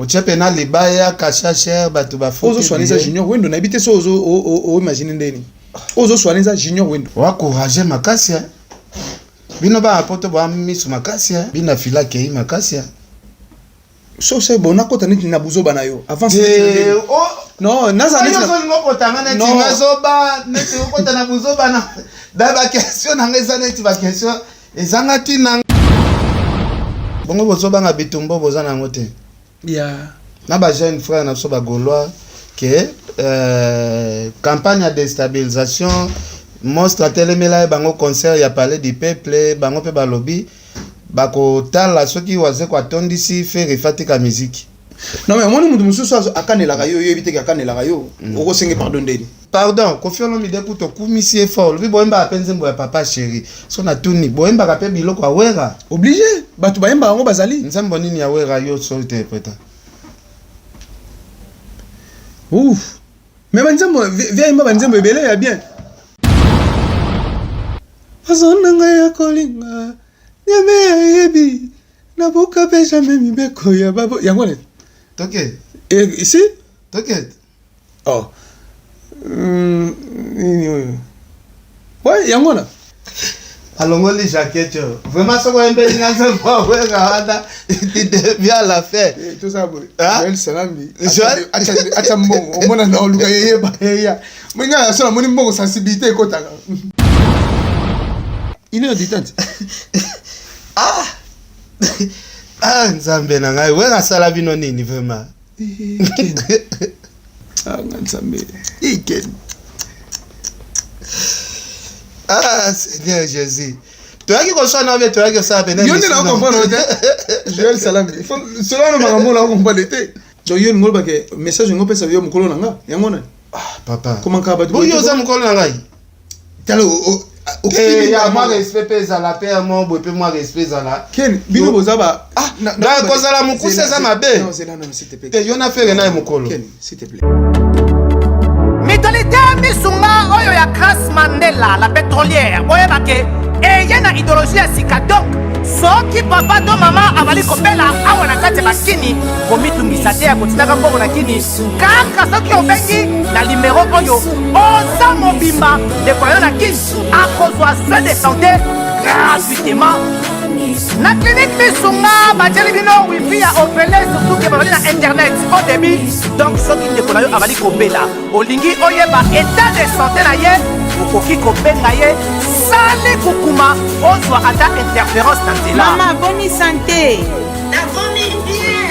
Otie pena libaya kasha cher batu ba futi. Ozo soigner eza Junior Wendo nayebi te so ozo o imaginer ndeni. Ozo soigner eza Junior Wendo. Oa courageux makasi hein. Bino bana poto boa misu makasi hein. Bina fila akei makasi hein. So se bon nakota neti na buzoba na yo. Avance neti na ndeni. Oh. Non, naza neti na. Olingo okota nga neti nga zoba neti okota na buzoba na. Da ba question na nga eza neti ba question ezanga tina. Bongo bozobanga bitumba boza na yango te. Yeah. Na ba jeune frère na biso ba gaulois que euh, campagne ya destabilisation monstre atelemela ye bango concert ya palais du peuple bango mpe balobi bakotala soki wazeko atondisi Ferre fatika musique. Non mais omoni mutu mosusu akanelaka yo oyebi te ke akanelaka yo mm. okosenge pardon ndeni pardon Koffi Olomide kutu okumisi ye fort olobi boyembaka mpe nzembo ya papa chéri so natuni boyembaka mpe biloko ya Wera oblige bato bayembaka yango bazali nzembo nini ya Wera yo so interpreta ouf mais banzembo via yemba banzembo ebele ya bien façon na ngai ya kolinga nyame ayebi nabuka mpe jamais mibeko ya babo yango wana toke eh, si toke oh nini oyo ouais yango wana alongoli jaquette oyo vraiment soki oyembeli nga nzembo awera wana tu deviens la fin eh, toza boye ah? Joël Salambi acha mbongo omona na oluka yeyeba yeya moninga na so namoni mbongo sensibilité ekotaka une heure du temps ah ah nzambe na ngai wera asala bino nini vraiment ah nga nzambe iken ah seigneur jésus toyaki koswana obe toyaki kosala pene yo nde na comprendre te joel salami solo wana makambo na comprendre te donc yo olingi oloba ke message olingi opesa yo mokolo na nga yango nani ah papa komanka bato boyo oza mokolo na ngai tala eh, ya mwa respect mpe ezala mpe ya mwa boye mpe mwa respect ezala ken bino boza ba ah, na kozala mokuse eza mabe te yo na fere naye mokolo Mutualité misunga oyo ya Grace Mandela la pétrolière boyeba ke eye na idéologie ya sika donc soki papa to mama azali kobela awa na kati ya bakini komitungisa te ya kotindaka mbongo na kini kaka soki obengi na limero oyo oza mobimba ndeko na yo na kini akozwa soin de santé gratuitement na clinique misunga batieli bino wifi ya ofele surtout ke bazali na internet au débit donc soki ndeko na yo azali kobela olingi oyeba état de santé na ye okoki kobenga ye sali kukuma ozwa ata interférence na nzela mama boni sante nakomi bien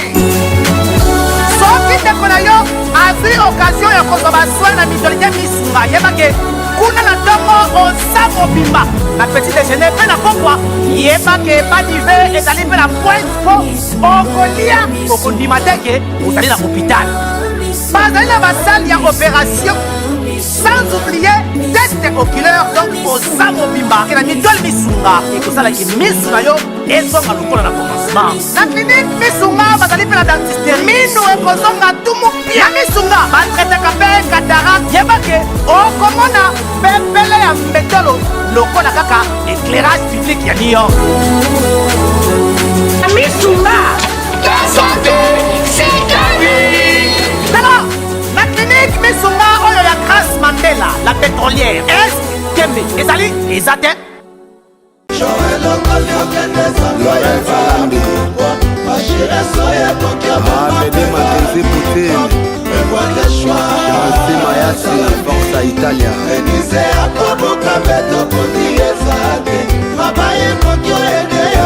soki ndeko na yo azwi occasion ya kozwa basoin na mutualité misunga yebake kuna na ntongo oza mobimba na petit déjeuner mpe na pokwa yeba ke badive ezali mpe na pointe mpo okolia okondima te ke ozali na hôpital bazali na basale ya opération sans oublier test oculaire donc oza mobimba ke na mitole misunga ekosalaki misu na yo ezonga lokola na commencement na clinique misunga bazali mpe na dentiste minu ekozonga tumu pia na misunga batretaka mpe cataracte yeba ke okomona pepele ya mbetolo lokola kaka éclairage public ya new york misunga tala na clinique misunga oyo ya grace mandela la pétrolière est tembe ezali eza te Amede Makenzi Poutine Jansi Mayasi Forza Italia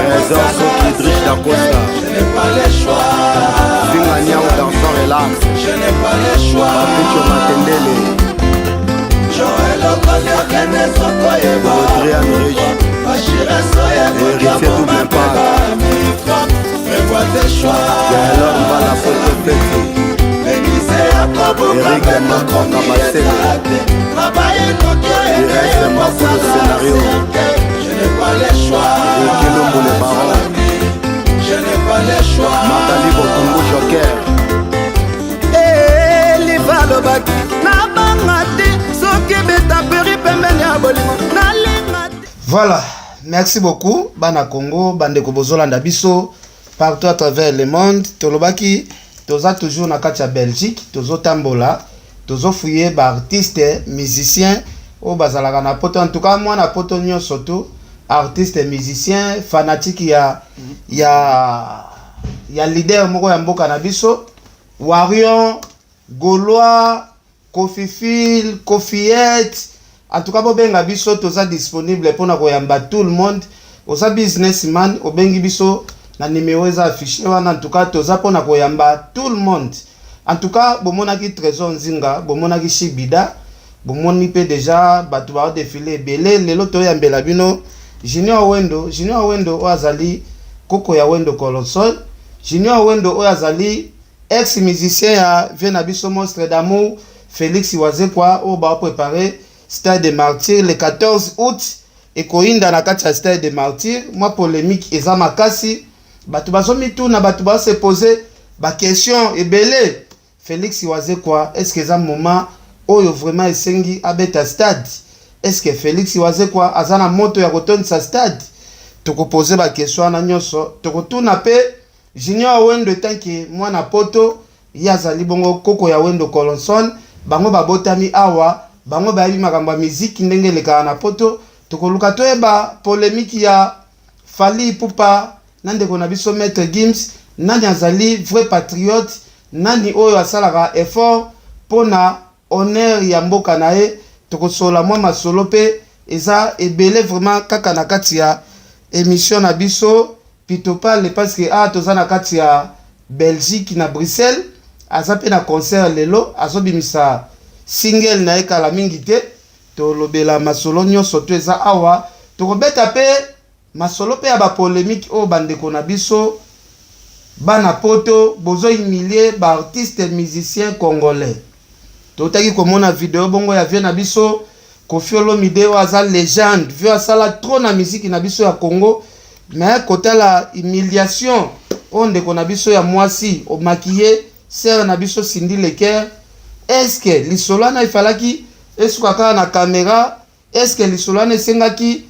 Trésor Soki Drish Da Costa Zinga Niao Garçon Relax Papicho Matendele Adrian Regi Héritier Double Impact Gaëlor Mbala Poto Feti Eric Makonga Masele Irès Makolo Scénario Ricky Lumbu le Baron Magali Bokungu Joker Elifa alobaki nabanga te soki betaperi pembeni ya bolingo nalinga te. Voilà, merci beaucoup bana Congo, bandeko bozolanda biso partout à travers le monde. Tolobaki Toza toujours na kati ya Belgique, tozotambola, tozofouiller baartiste musicien oyo bazalaka na poto. En tout cas, mwana poto nyonso, tu artiste musicien fanatique ya leader moko ya mboka na biso, Warion, Gaulois, Kofifil, Kofiette, en tout cas bobenga biso, toza disponible mpona koyamba tout le monde. Oza businessman, obengi biso na numero eza affiché wana. En tout cas, toza mpona koyamba tout le monde. En tout cas, bomonaki Trésor Nzinga, bomonaki Shibida, bomoni mpe déjà bato baodéfiler ebele. Lelo toyambela bino Junior Wendo. Junior Wendo oyo azali koko ya Wendo Colosol. Junior Wendo oyo azali ex musicien ya vieux na biso Monstre d'Amour Félix Wazekwa, oyo baoprépare Stade de Martyr le 14 août. Ekoyinda na kati ya Stade de Martyr. Mwa polémique eza makasi, bato bazomituna, bato bazose poser baquestion ebele. Félix Wazekwa, est ce que eza moment oyo vraiment esengi abeta stade? Est ce que Félix Wazekwa aza na moto ya kotondisa stade? Tokopose baquestion wana nyonso. Tokotuna mpe Junior Wendo etanke mwana poto, ye azali bongo koko ya Wendo Colonson. Bango babotami awa, bango bayebi makambo ya miziki ndenge elekaka na poto. Tokoluka toyeba polémique ya Fally Ipupa na ndeko na biso Maître Gims, nani azali vrai patriote, nani oyo asalaka effort mpona honneur ya mboka na ye. Tokosola mwa masolo mpe eza ebele vraiment kaka na kati ya émission na biso Pitopale, parce que awa toza na kati ya Belgique, na Bruxelles. Aza mpe na concert lelo, azobimisa single na ye kala mingi te. Tolobela masolo nyonso to eza awa. Tokobeta mpe masolo mpe ya bapolémique oyo bandeko na biso bana poto bozohumilie baartiste musicien congolais. Totaki komona video bongo ya vieux na biso Koffi Olomide, oyo aza légende, vieux asala trop na miziki na biso ya Congo, mais kotala humiliation oyo ndeko na biso ya mwasi omaquiller sœur na biso Cindy Le Cœur. Est-ce lisolo wana efalaki esuka kaka na caméra? Est-ce lisolo wana esengaki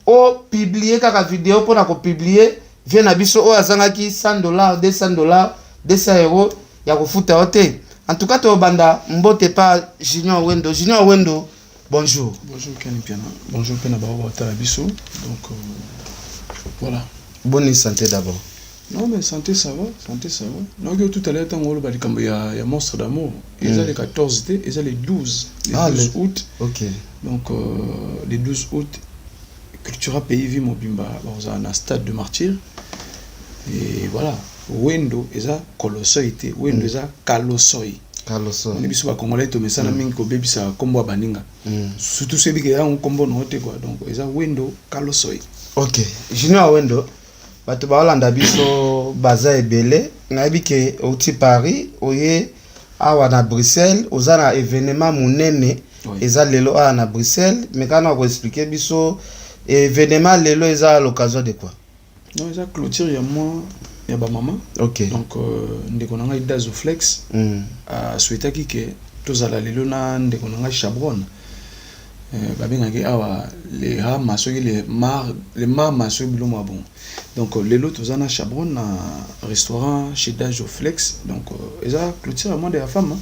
opublier kaka video mpona kopublier vieux na biso oyo azangaki 100 $, 200 $, 200 € ya kofuta yo te? En tout cas, tobanda mbote pa Junior Wendo. Junior Wendo, bonjour. Bonjour Ken Piana, bonjour mpe na bao baotala biso. Donc voilà. Bonne santé d'abord. Non mais santé ça va, santé ça va. Nayoki tout à l'heure ntango oloba likambo ya Monstre d'Amour, eza le 14 te, eza le 12, le Ah, 12 août. Donc le 12 août, Cultura Pays Vie mobimba bakozala na Stade de Martyr. Et voilà, Wendo eza Kolosoi te, Wendo eza Kalosoi. Carloso. Oni biso bacongolais tomesana mingi kobebisa nkombo ya baninga, surtout soyebi ke yango nkombo nango te quoi. Donc eza Wendo Kalosoi. Ok, Junior Wendo, bato baolanda biso baza ebele. Nayebi ke outi Paris, oye awa na Bruxelles, oza na événement monene. Eza lelo awa na Bruxelles, mais kaka na koexpliquer biso événement lelo eza à l'occasion de quoi? Non, eza clôture ya mois ya bamama. Donc ndeko na ngai Dazo Flex asouhaitaki ke tozala lelo na ndeko na ngai Chabron, babengaki awa le hama, soki le mar, le mama, soki biloko ya bon. Donc lelo toza na Chabron na restaurant chez Dazo Flex. Donc eza clôture ya mois de la femme,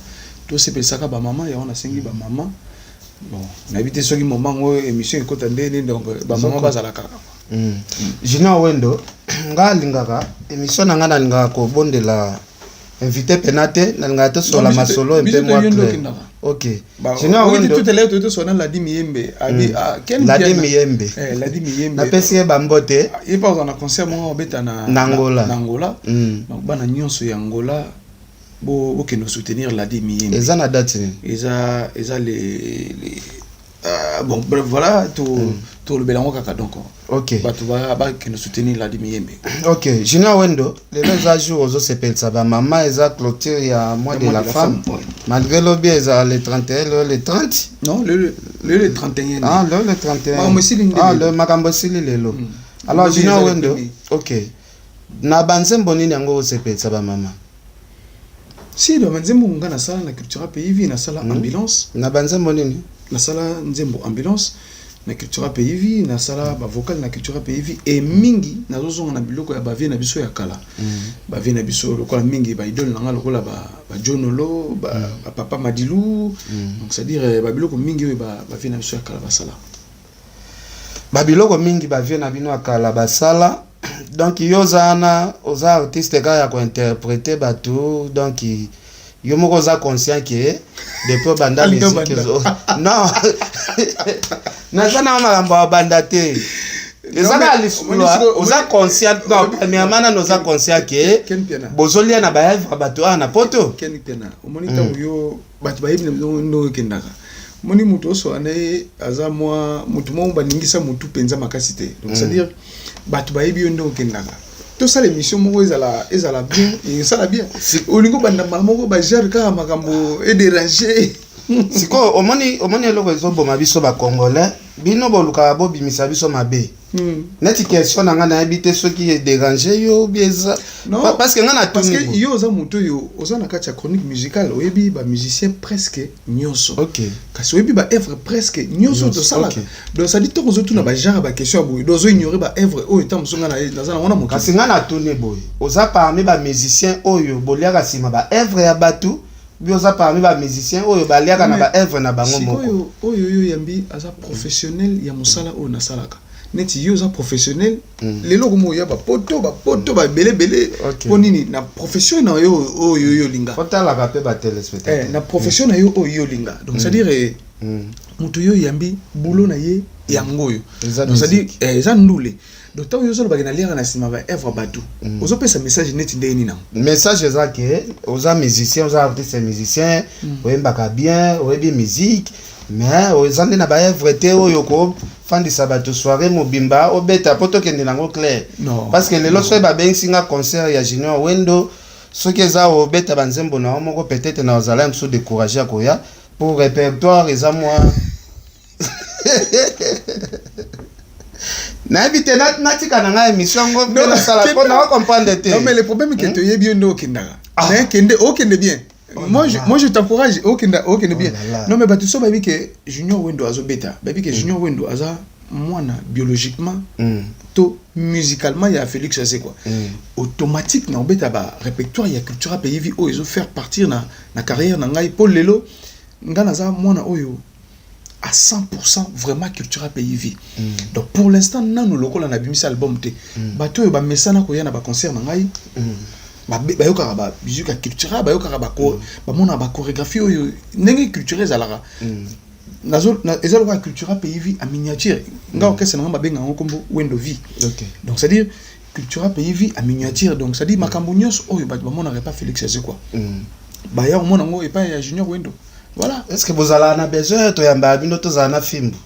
tosepelisaka bamama. Yango nasengi bamama, bon, nayebi te soki moment yango émission ekota nde nini, donc bamama bazala kaka. Junior Wendo, nga alingaka émission na nga, nalingaka kobondela invité pena te, nalingaka tosola masolo mpe mwa clair. Ok, Junior Wendo, tout à l'heure totosola Ladi Miyembe abi. Ladi Miyembe. Ladi Miyembe. Napesi ye bambote. Ye mpe akozala na concert moko obeta na na Angola. Na Angola. Donc bana nyonso ya Angola, bokende soutenir Ladi Miyembe. Eza na date nini? Eza le bon, bref, voilà, to tolobela yango kaka. Donc bato bakende soutenir Ladi Miyembe. Ok, Junior Wendo, lelo eza jour ozosepelisa bamama, eza clôture ya mois de la femme, malgré lobi ezala le 31, lelo le 30. Non, le 31. Ah, lelo le 31. Makambo esili nde. Ah, le makambo esili lelo. Alors Junior Wendo, ok, na banzembo nini yango osepelisa bamama? Si, na banzembo nga nasala na Cultura Pays Vie, nasala Ambulance. Na banzembo nini? Nasala nzembo Ambulance. Na Cultura Pays Vie, nasala bavocal na Cultura Pays Vie e mingi nazozonga na biloko ya bavieux na biso ya kala, bavieux na biso lokola mingi baidole na nga lokola bajonolo, bapapa Madilu. Donc c'est-à-dire babiloko mingi oyo bavieux na biso ya kala basala. Babiloko mingi bavieux na bino ya kala basala. Donc yo oza wana, oza artiste kaka ya kointerpréter bato. Donc yo moko oza conscient ke depuis obanda Alinga musique banda. Non, naza na makambo ya banda te, eza kaka lisolo. Oza conscient, non, premièrement nano oza conscient ke Ken Piana. bozolia na baœuvre bato awa na poto? Ken Piana, omoni ntango yo bato bayebi na ndenge okendaka, omoni moto oso wana, ye aza mwa motu moko baningisa motu mpenza makasi te. Donc c'est à dire bato bayebi yo ndenge okendaka. Tosala émission moko ezala bien, esala bien. Olingi obanda mbala moko bagere kaka makambo edérange. Sikoyo omoni eloko ezoboma biso bacongolais, bino bolukaka bobimisa biso mabe. Neti question na ngai, nayebi te soki edérange yo bi eza Non. Parce que ngai parce natuni que yo oza moto oyo oza na kati ya chronique musicale, oyebi bamusicien presque nyonso, kasi oyebi baœuvre presque nyonso Nyonso, tosalaka. Donc c'est-à-dire ntango ozotuna bagenre baquestion ya boye, donc ozoignore baœuvre oyo ntango mosusu ngai naza nango na moto. Kasi ngai natuni boye: oza parmi bamusicien oyo boliaka nsima baœuvre ya bato, bi oza parmi bamusicien oyo baliaka na Mais baœuvre na bango moko? Sikoyo oyo oyo oyambi aza professionnel ya mosala oyo nasalaka. Neti yo oza professionnel, lelo komo oya bapoto bapoto babelebele. Mpo nini na profession na yo oyo oyo olinga? Otalaka mpe batéléspectateur. Na profession na yo oyo olinga. Donc c'est à dire moto oyo oyambi, boulot na ye yango oyo. Eza Donc c'est-à-dire musique. Eza ndule. Donc ntango yo ozolobaki naliaka na nsima baœuvre bato, ozopesa message neti ndenge nini nango? Message eza ke oza musicien, oza artiste musicien, oyembaka bien, oyebi musique, mais oza nde na baœuvre te oyo kofandisa bato soirée mobimba obeta mpo tokende nango clair. Non. Parce que lelo soki babengisi nga concert ya Junior Wendo, soki eza obeta banzembo na yo moko, peut-être na ozala mosusu découragé ya koya pour répertoire eza mwa nayebi te. Natika na ngai émission yango mpe nasala mpo na ocomprendre te. Non, mais le problème ke toyebi yo nde okendaka. Ah. Mais kende, okende bien. Oh Moi, là je, là. moi je t'encourage, okende, okende Oh bien. là là. Non, mais bato so bayebi ke Junior Wendo azobeta, bayebi ke Junior Wendo aza mwana biologiquement to musicalement ya Félix Wazekwa. Automatique na obeta ba répertoire ya Cultura Pays Vie oyo ezofaire partir na carrière na ngai, mpo lelo ngai naza mwana oyo à 100% vraiment Cultura Pays Vie. Donc pour l'instant nano lokola nabimisi album te, bato oyo bamesana koya na baconcert na ngai, bayokaka bamusique ya Cultura, bayokaka bamonaka bachorégraphie oyo ndenge Cultura ezalaka. Eza lokola Cultura Pays Vie en miniature. Nga orchestre na nga babenga yango nkombo Wendo Vie. Donc c'est à dire Cultura Pays Vie en miniature. Donc c'est à dire makambo nyonso oyo bato bamonaka epa Félix Wazekwa, baya komona yango epai ya Junior Wendo, voilà. Est ce que bozalaka na besoin toyambaka bino, tozala na fimbu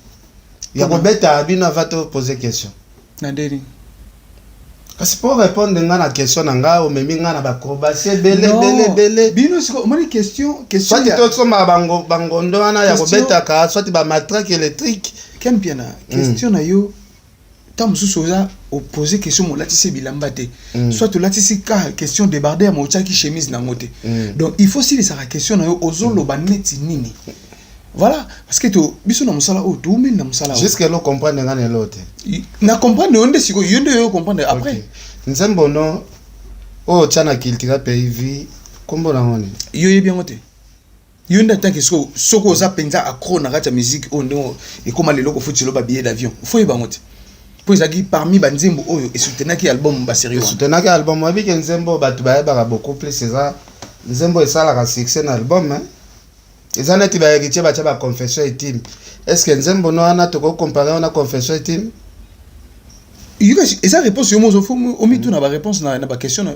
ya kobetaka bino avant topose question? Na ndeni? Kasi mpo répondre nga na question na nga, omemi nga na baacrobatie ebele ebele ebele. Bino siko omoni question Swati tosomaka bangondo wana ya kobetaka, swati bamatraque électrique. Ken Piana, question na yo, ntango mosusu oza opose question, molatisi bilamba te, soit olatisi ka question débardeur ya motiaki chemise nango te. Donc il faut silisaka question na yo, ozoloba neti nini, voilà, parce que to biso na mosala oyo toumeli na mosala oyo. Jusque lo comprendre nga na elo te. Na comprendre yo nde sikoyo, yo nde yo comprendre après. Ok. Nzembo no oyo otya na Cultura Pays Vie, nkombo nango nini? Yo oyebi yango te. Yo nde atanke sikoyo, soki oza mpenza accro na kati ya musique oyo ndenge ekóma lelo, kofuti lo babillet d'avion, fo oyeba yango te, mpo ezalaki parmi banzembo oyo esoutenaki album basérie wana. Esoutenaki album. Oyebi ke nzembo bato bayebaka beaucoup plus eza nzembo esalaka succès na album, hein? Eza neti bahéritier batya baconfession intime. Est ce que nzembo no wana tokocompare wana confession intime? Yoka, eza réponse yo mozo fo omituna baréponse na baquestion na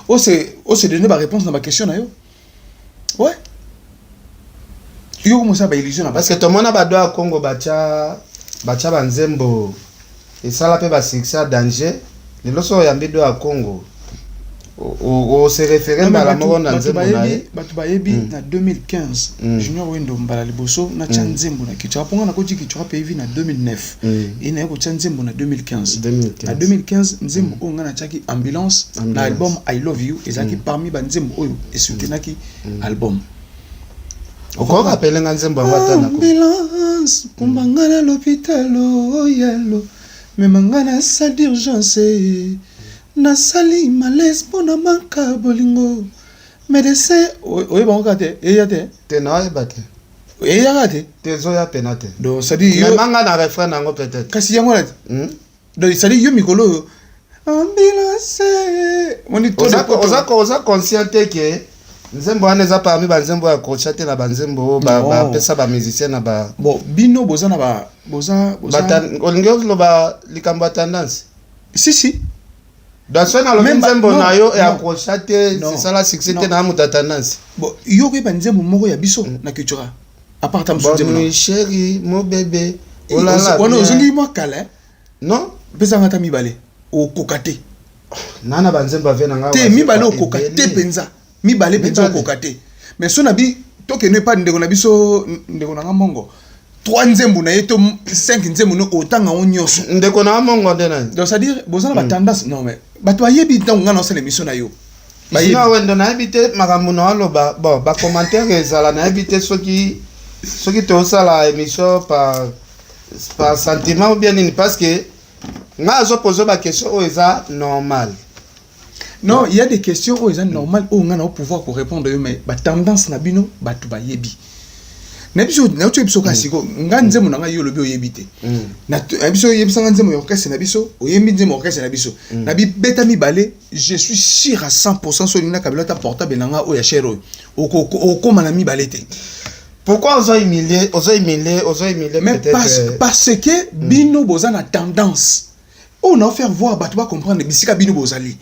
ose donne baréponse na baquestion na yo. Ouais, yo komosala baillusion na Parce que tomona bado ya Congo batya banzembo esala mpe basuccès ya danger. Lelo so oyambi do ya Congo, ose référé mbala moko na nzembo na ye. Bato bayebi na 2015 Junior Wendo mbala liboso natya nzembo na Cultura, mpo nga nakoti Cultura Pays Vie na 2009 e naye kotya nzembo na 2015. 2015. Na 2015 nzembo oyo nga natiaki, Ambulance, na Ambulance. album I Love You, ezalaki parmi banzembo oyo esoutenaki album. Okoka pelenga nzembo yango ata na Ambulance, kumba nga na l'hôpital, oyalo mema nga na salle d'urgence, nasali malaise mpona manka bolingo, médecin. Oyeba ngo kaka te, eya te. Te, naoyeba te. Eyaka te. Te, ezoya pena te. Donc c'est-à-dire yo Memanga na refrain nango peut-être. Kasi yango wana te. Donc c'est-à-dire yo, mikolo oyo ambulance moni to Oza conscient te ke nzembo wana eza parmi banzembo ya kocha te na banzembo oyo Non. bapesa bamusicien na ba Bon, bino boza na ba boza Olingi oloba likambo ya tendance? Si, si. Donc soki nalobi Même nzembo non, na yo non. eaccrocha te, Non. esala succès te, Non. na moto ya tendance. Bon, yo koyeba nzembo moko ya biso na Cultura à part ta mosusu, nzembo Bonne na nuit chéri, mon bébé, olala wana bien. ozongi mwa kala, eh? Non. Mpesanga ata mibale, okoka te. Na banzembo ave na nga Te, mibale okoka te mpenza, mibale mpenza. Mibale. Okoka te, mais so na bi tokende epa ndeko na biso, ndeko na nga Mongo, trois nzembo na ye to cinq nzembo no, otanga yango nyonso. Ndeko na Mongo nde nani? Donc c'est à dire boza na batendance. Non, mais bato bayebi ntango nga na osala émission na yo, bayebi. Sina Wendo, nayebi te makambo na oloba. Bon, bacommentaire ezala, nayebi te soki tosala émission par sentiment ou bien nini, parce que nga azopose baquestion oyo eza normal. Non, il y a des questions oyo eza normal, oyo nga na pouvoir korépondre yo, mais batendance na bino, bato bayebi na biso. Nauti biso kaka siko nga nzembo na ngai, yo olobi oyebi te. Na biso oyebisanga nzembo ya orchestre na biso, oyembi nzembo ya orchestre na biso na bibeta mibale, je suis sûr à 100. So olingi nakabela ata portable na nga oyo ya cher oyo, okóma na mibale te. Pourquoi ozo humilier, ozo humilier, ozo humilier? Mais Peut-être parce que bino boza na tendance oyo na faire voir bato bacomprendre bisika bino bozali.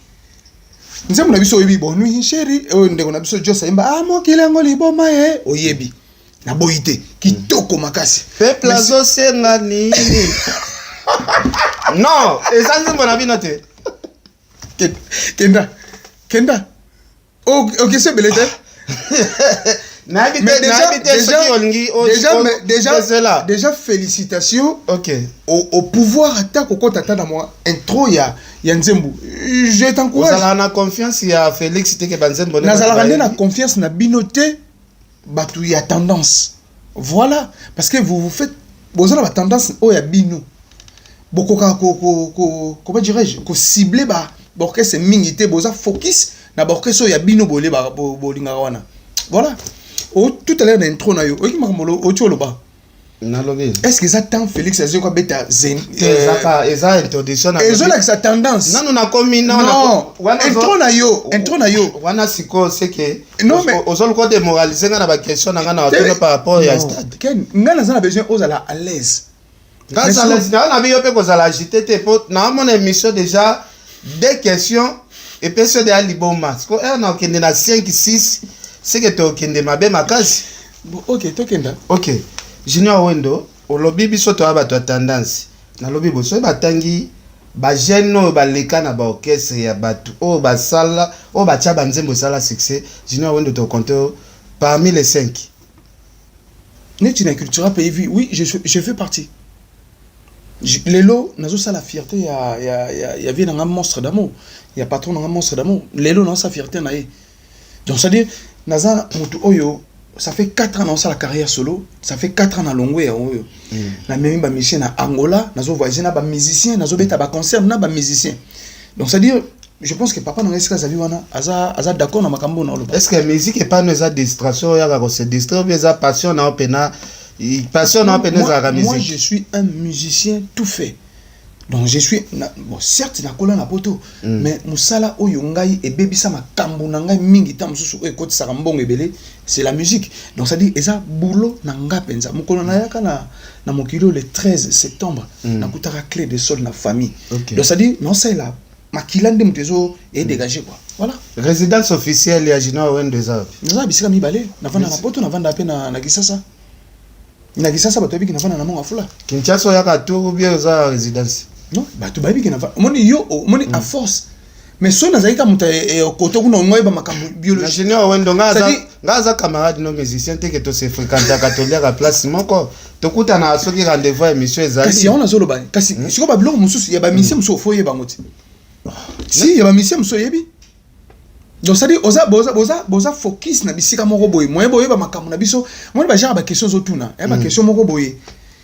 Nzembo na biso oyebi, "Bonne nuit chéri", oyo ndeko na biso Jos ayemba, ah, mokili yango liboma ye, oyebi, naboyi te, kitoko makasi. Peuple azosenga nini? Non, eza nzembo na bino te. Kenda, kenda, okesi ebele te. Nayebi te, nayebi te soki olingi Déjà, déjà, félicitations au pouvoir ata kokota ata na mwa intro ya nzembo, je t'encourage. Ozalaka na confiance ya Félix te ke banzembo Nazalaka nde na confiance na bino te, bato ya tendance. Voilà, parce que vous vous faites, boza na batendance oyo ya bino, bokokaka comment dirais-je, kocible ba baorchestre mingi te. Boza focus na baorchestre oyo ya bino bolingaka wana. Voilà. Tout à l'heure na intro na yo, oyoki makambo oti oloba. Nalobi. Est ce que eza temps Félix azwi abeta? Ezaka eza introduction. Ezolakisa tendance. Nanu nakomi. Non, intro na yo, intro na yo. Wana sikoyo seke Non, mais ozoluka odémoralize nga na baquestion na nga na watuna par rapport ya stade. Ken, nga naza na besoin ozala à l'aise. Nga na biyo mpe kozala agité te, po naomona émission déjà deux questions epesi yo deya liboma. Siko ere na okende na 5 6, seke tokende mabe makasi. Bon, ok, tokenda. Ok, Junior Wendo, olobi biso toya bato ya tendance. Nalobi bo soki batangi bajeune oyo baleka na baorchestre ya bato oyo basala, oyo batya banzembo esala succès, Junior Wendo tocompte parmi les 5? Neti na Cultura Pays Vie, oui, je fais partie. Lelo nazosala fierté ya vie na nga, Monstre d'Amour, ya patron na nga Monstre d'Amour. Lelo nazosala fierté na ye. Donc c'est à dire naza motu oyo, ça fait 4 ans naosala carrière solo, ça fait 4 ans na longwe ya oyo. Namemi bamusicien na Angola, nazovoyage na bamusicien, nazobeta baconcert na bamusicien. Donc c'est à dire je pense que papa na ngai esika azali wana aza d'accord na makambo na oloba. Est ce que musique epano eza distraction, oyaka kose distraire, ou bien eza passion na yo mpena? Passion na yo mpena ezalaka Moi, musique? je suis un musicien tout fait. Donc je suis bon, certes nakola na poto, mais mosala oyo ngai ebebisa makambo na ngai mingi, ntango mosusu oyo ekotisaka mbongo ebele, c'est la musique. Donc c'est à dire eza boulot na nga mpenza. Mokolo nayaka na mokili oyo, le 13 septembre, nakutaka clé de sol na famille. Donc c'est à dire naosalela makila nde moto ezo edégage, quoi. Voilà. Résidence officielle ya Junior Wendo eza wapi? Naza na bisika mibale: navanda na poto, navanda mpe na Kisasa. Na Kisasa bato bayebiki navanda na Mongo Afula. Kinshasa oyaka tour ou bien oza résidence? Non, bato bayebiki nava, omoni yo, omoni à force, mais soki nazalaki ka moto koto kuna, ongo oyeba makambo Na biologie. Junior Wendo, nga aza C'est-à-dire nga aza camarade no musicien te ke tose fréquentaka, toliaka place moko, tokutanaka soki rendez-vous ya émission Kasi ezali. Yango nazoloba, kasi sikoyo babiloko mosusu ya bamusicien mosusu, ofo oyeba yango te. Si ya bamusicien mosusu oyebi. Donc c'est-à-dire oza boza boza boza focus na bisika moko boye, moyen boyeba makambo na biso. Moni bagenre baquestion ozotuna ya baquestion moko boye,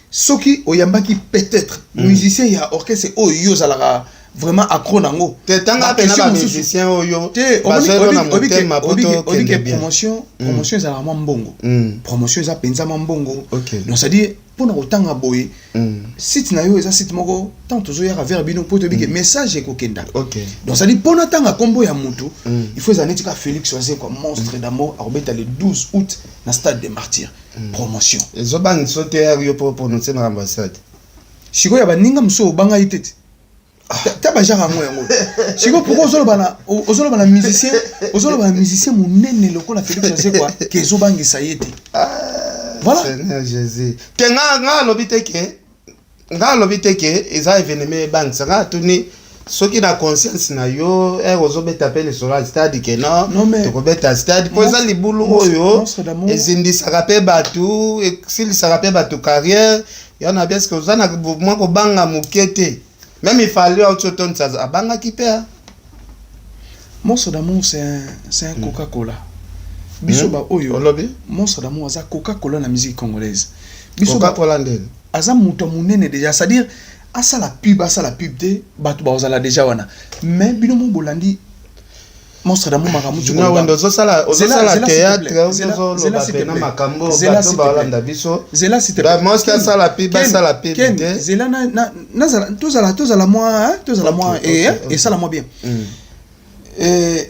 soki oyambaki peut-être musicien ya orchestre oyo yo ozalaka vraiment accro nango. Te, tanga mpe na bamusicien oyo bazwelo na motema po tokende bien. Promotion ezalaka mwa mbongo. Promotion eza mpenza mwa mbongo. Donc c'est-à-dire mpona kotanga boye, site na yo eza site moko, ntango tozoyaka vers bino mpo toyebi ke message ekokenda. Donc c'est-à-dire mpona ntanga nkombo ya mutu, il faut ezala neti kaka Félix Wazekwa, Monstre d'Amour, akobeta le 12 août na Stade des Martyrs. Promotion. Ezobangisa te yo mpo prononce makambo ya stade? Sikoyo ya baninga mosusu obanga ye te te, ta bagenre yango yango. Sikoyo pourquoi ozoloba na musicien, ozoloba na musicien monene lokola Félix Wazekwa ke ezobangisa ye te? Voilà. Seigneur Jésus, te, nga alobi te ke, nga alobi te ke eza événement ebangisa. Nga atuni soki na conscience na yo, ere ozobeta mpe lisolo ya stade ke non, Non, mais tokobeta stade mpo eza libulu oyo Monstre d'Amour. Ezindisaka mpe bato, esilisaka mpe bato carrière ya na bien. Ceque oza na mwa kobanga moke te? Même Fally auti otondisa, abangaki mpe, ah. Monstre d'Amour, c'est un Coca-Cola. Biso ba oyo Olobi? Monstre d'Amour aza Coca-Cola na musique congolaise. Biso ba Coca-Cola ndeni? Aza moto ya monene déjà, c'est-à-dire asala pub, asala pub te, bato bazala déjà wana. Mais bino mo bolandi Monstre d'Amour, makambo. Junior Wendo, ozosala théâtre, ozoloba pena makambo bato baolanda biso. Zela, s'il te plaît. Monstre asala pub, asala pub te. Zela, nazala, tozala mwa, tozala mwa, esala mwa bien.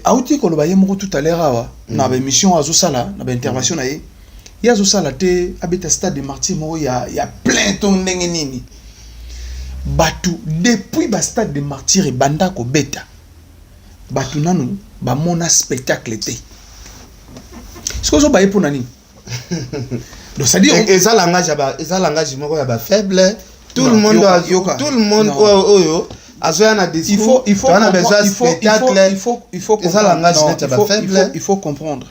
Auti koloba ye moko tout à l'heure awa na baémission azosala, na baintervention na ye, ye azosala te, abeta Stade des Martyrs moko ya plein to ndenge nini. Bato depuis bastade des Martyrs ebanda kobeta, bato nanu bamona spectacle te. Soki ozoba ye mpona nini? Donc c'est-à-dire Eza langage moko ya bafaible. Tout le monde, tout le monde oyo azoya na discours, il faut na besoin spectacle. Il faut Eza langage neti ya bafaible. Il faut comprendre,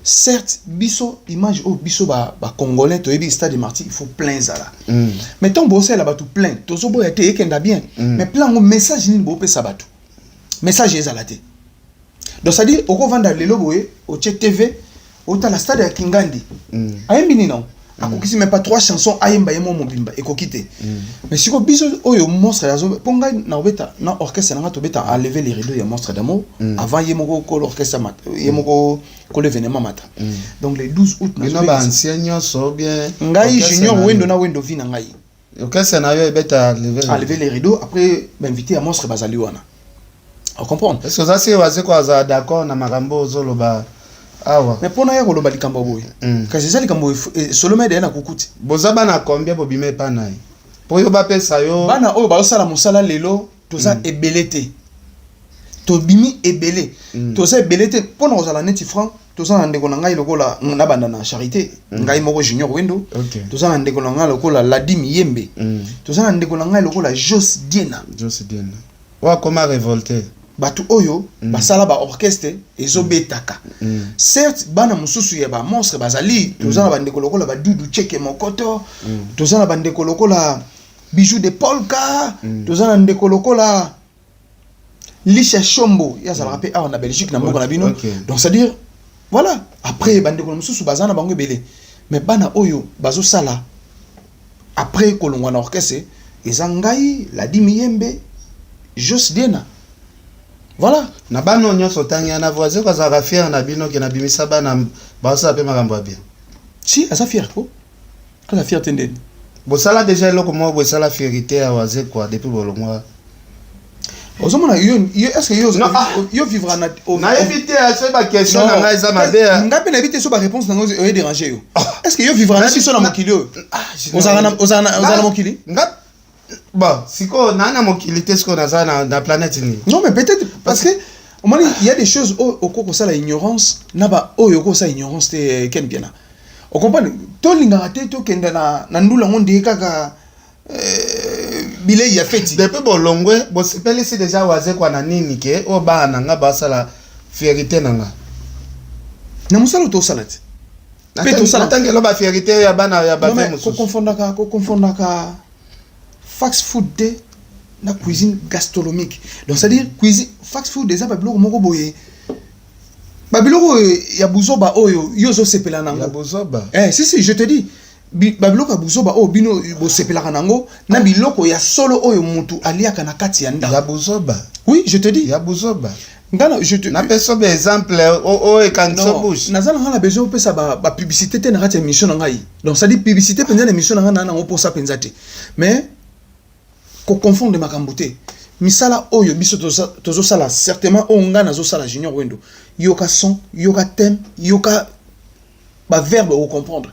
certes biso image oyo biso bacongolais toyebi, Stade des Martyrs il faut plein ezala. Mais ntango bosalela bato plein, tozoboya te, ekenda bien. Mais plein yango, message nini bopesa bato? Message ezala te. Donc c'est à dire okovanda lelo boye, otie TV, otala stade ya Kingandi. Ayembi nini nango? Akokisi même pas trois chansons ayemba ye mo mobimba, ekoki te. Mais sikoyo biso oyo Monstre azo, mpo ngai naobeta na orchestre nanga, tobeta Enlever les rideaux ya Monstre d'Amour avant ye moko kolo orchestre mata, ye moko kolo événement mata. Donc le 12 août Bino baancien nyonso bien? Ngai Junior Wendo na Wendo vi na ngai. Orchestre na yo ebeta Enlever les rideaux, après bainvité ya Monstre bazali wana, ocomprendre? Est ce que oza sike Wazekwa azala d'accord na makambo ozoloba awa? Mais mpona ya koloba likambo boye, kasi eza likambo solo mede na kukuti. Boza bana combien bobima epa na ye mpo yo bapesa yo? Bana oyo bazosala mosala lelo, toza ebele te. Tobimi ebele, toza ebele te. Mpona kozala neti franc, toza na ndeko na ngai lokola nabanda na Charité, ngai moko Junior Wendo. Toza na ndeko na ngai lokola Ladim Yembe. Toza na ndeko na ngai lokola Jos Diena. Jos Diena oyo akoma révolté. Bato oyo basala baorchestre ezobetaka. Certes bana mosusu ya bamonstre bazali, toza na bandeko lokola badudu Cheke Mokoto, toza na bandeko lokola Bijou de Polka, toza na ndeko lokola Lisha Shombo, ye azalaka mpe awa na Belgique, na mboka na bino. Donc c'est à dire voilà, après bandeko na mosusu baza na bango ebele, mais bana oyo bazosala après kolongwa na orchestre eza ngai, Ladi Miyembe, Jos Diena, voilà. Na bana oyo nyonso otangi wana, voisin azalaka fier na bino ke nabimisa bana bazosala mpe makambo ya bien? Si, aza fier ko, aza fier te ndeni. Bosala déjà eloko moko boye esala fierté ya Wazekwa depuis bolongwa? Ozomona yo, yo est ce que yo Non, ah. yo vivra na Nayebi te, soki baquestion na ngai eza mabe. Ngai mpe nayebi te so baréponse nango oye déranger yo. Est ce que yo vivra na biso na mokili oyo? Ozala na mokili? Nga bon, sikoyo naa na mokili te, sikoyo naza na planète nini? Non, mais peut-être parce que omoni, il y a des choses oyo okoki kosala ignorance na ba oyo okoki kosala ignorance te. Ken Piana, ocomprendre, tolingaka te tokende na ndula yango ndenge kaka bilei ya feti. Depuis bolongwe, bosepelisi déjà Wazekwa na nini ke oyo bana na nga basala fierté na nga? Na mosala oyo tosala te mpe tosala. Natangelo bafierté ya bana ya Non, bafe mais mosusu. Koconfondaka fast food te na cuisine gastronomique. Donc c'est à dire cuisine fast food eza babiloko moko boye. Babiloko oyo ya buzoba oyo yo ozosepela Ya nango. buzoba? Eh, si si, je te dis, babiloko ya buzoba oyo bino bosepelaka nango na biloko ya solo oyo mutu aliaka na kati ya Ya ndako. buzoba? Oui, je te dis. Ya buzoba? Ngana je te Napesa ba exemple oyo ekangisa Non, bouche. naza na ngai na besoin opesa bapublicité te na kati ya émission na ngai. Donc c'est-à-dire publicité mpenza na émission na ngai, na nango mposa mpenza te, mais koconfondre makambo te. Misala oyo biso tozosala, certainement oyo ngai nazosala, Junior Wendo, yoka son, yoka thème, yoka baverbe, okocomprendre.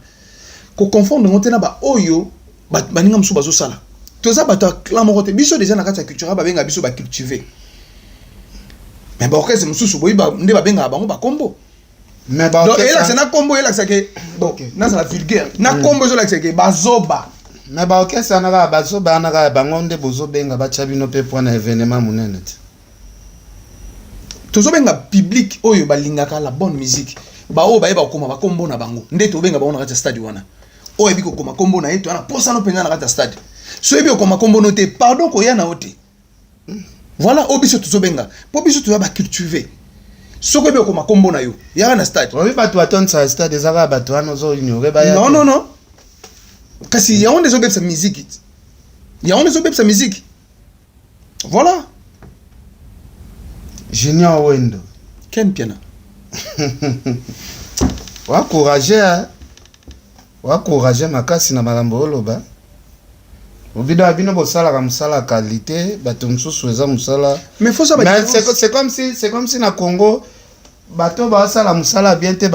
Koconfondre yango te na baoyo baninga mosusu bazosala. Toza bato ya clan moko te. Biso déjà na kati ya culture babengaka biso bacultivé, mais baorchestre mosusu boyi nde babengaka bango bakombo. Mais Donc baorchestre elakisa na kombo, elakisa ke bon, nazala vulgaire na kombo, ezolakisa ke bazoba. Mais baorchestre wana kaka, bazoba wana kaka, bango nde bozobenga batya bino mpe mpo na événement monene te? Tozobenga public oyo balingaka la bonne musique, baoyo bayeba kokoma bakombo na bango nde tobenga bango na kati ya stade wana. Oyo ayebi kokoma kombo na ye, to wana posano mpenza na kati ya stade. So oyebi kokoma kombo no te, pardon, koya na yo te. Voilà oyo biso tozobenga, mpo biso toza bacultivé. Soki oyebi kokoma kombo na yo, yaka na stade. Oyebi bato batondisaka stade eza kaka bato wana ozoignore baya Non. te. Non, non, kasi yango nde ezobebisa musique, yango nde ezobebisa musique, voilà. Junior Wendo. Ken Piana. Wacourage, wacourage makasi na makambo oloba. Obino ya bino bosalaka mosala ya qualité, bato mosusu eza mosala. Mais faut ça. Mais c'est comme si na Congo bato basala mosala bien te,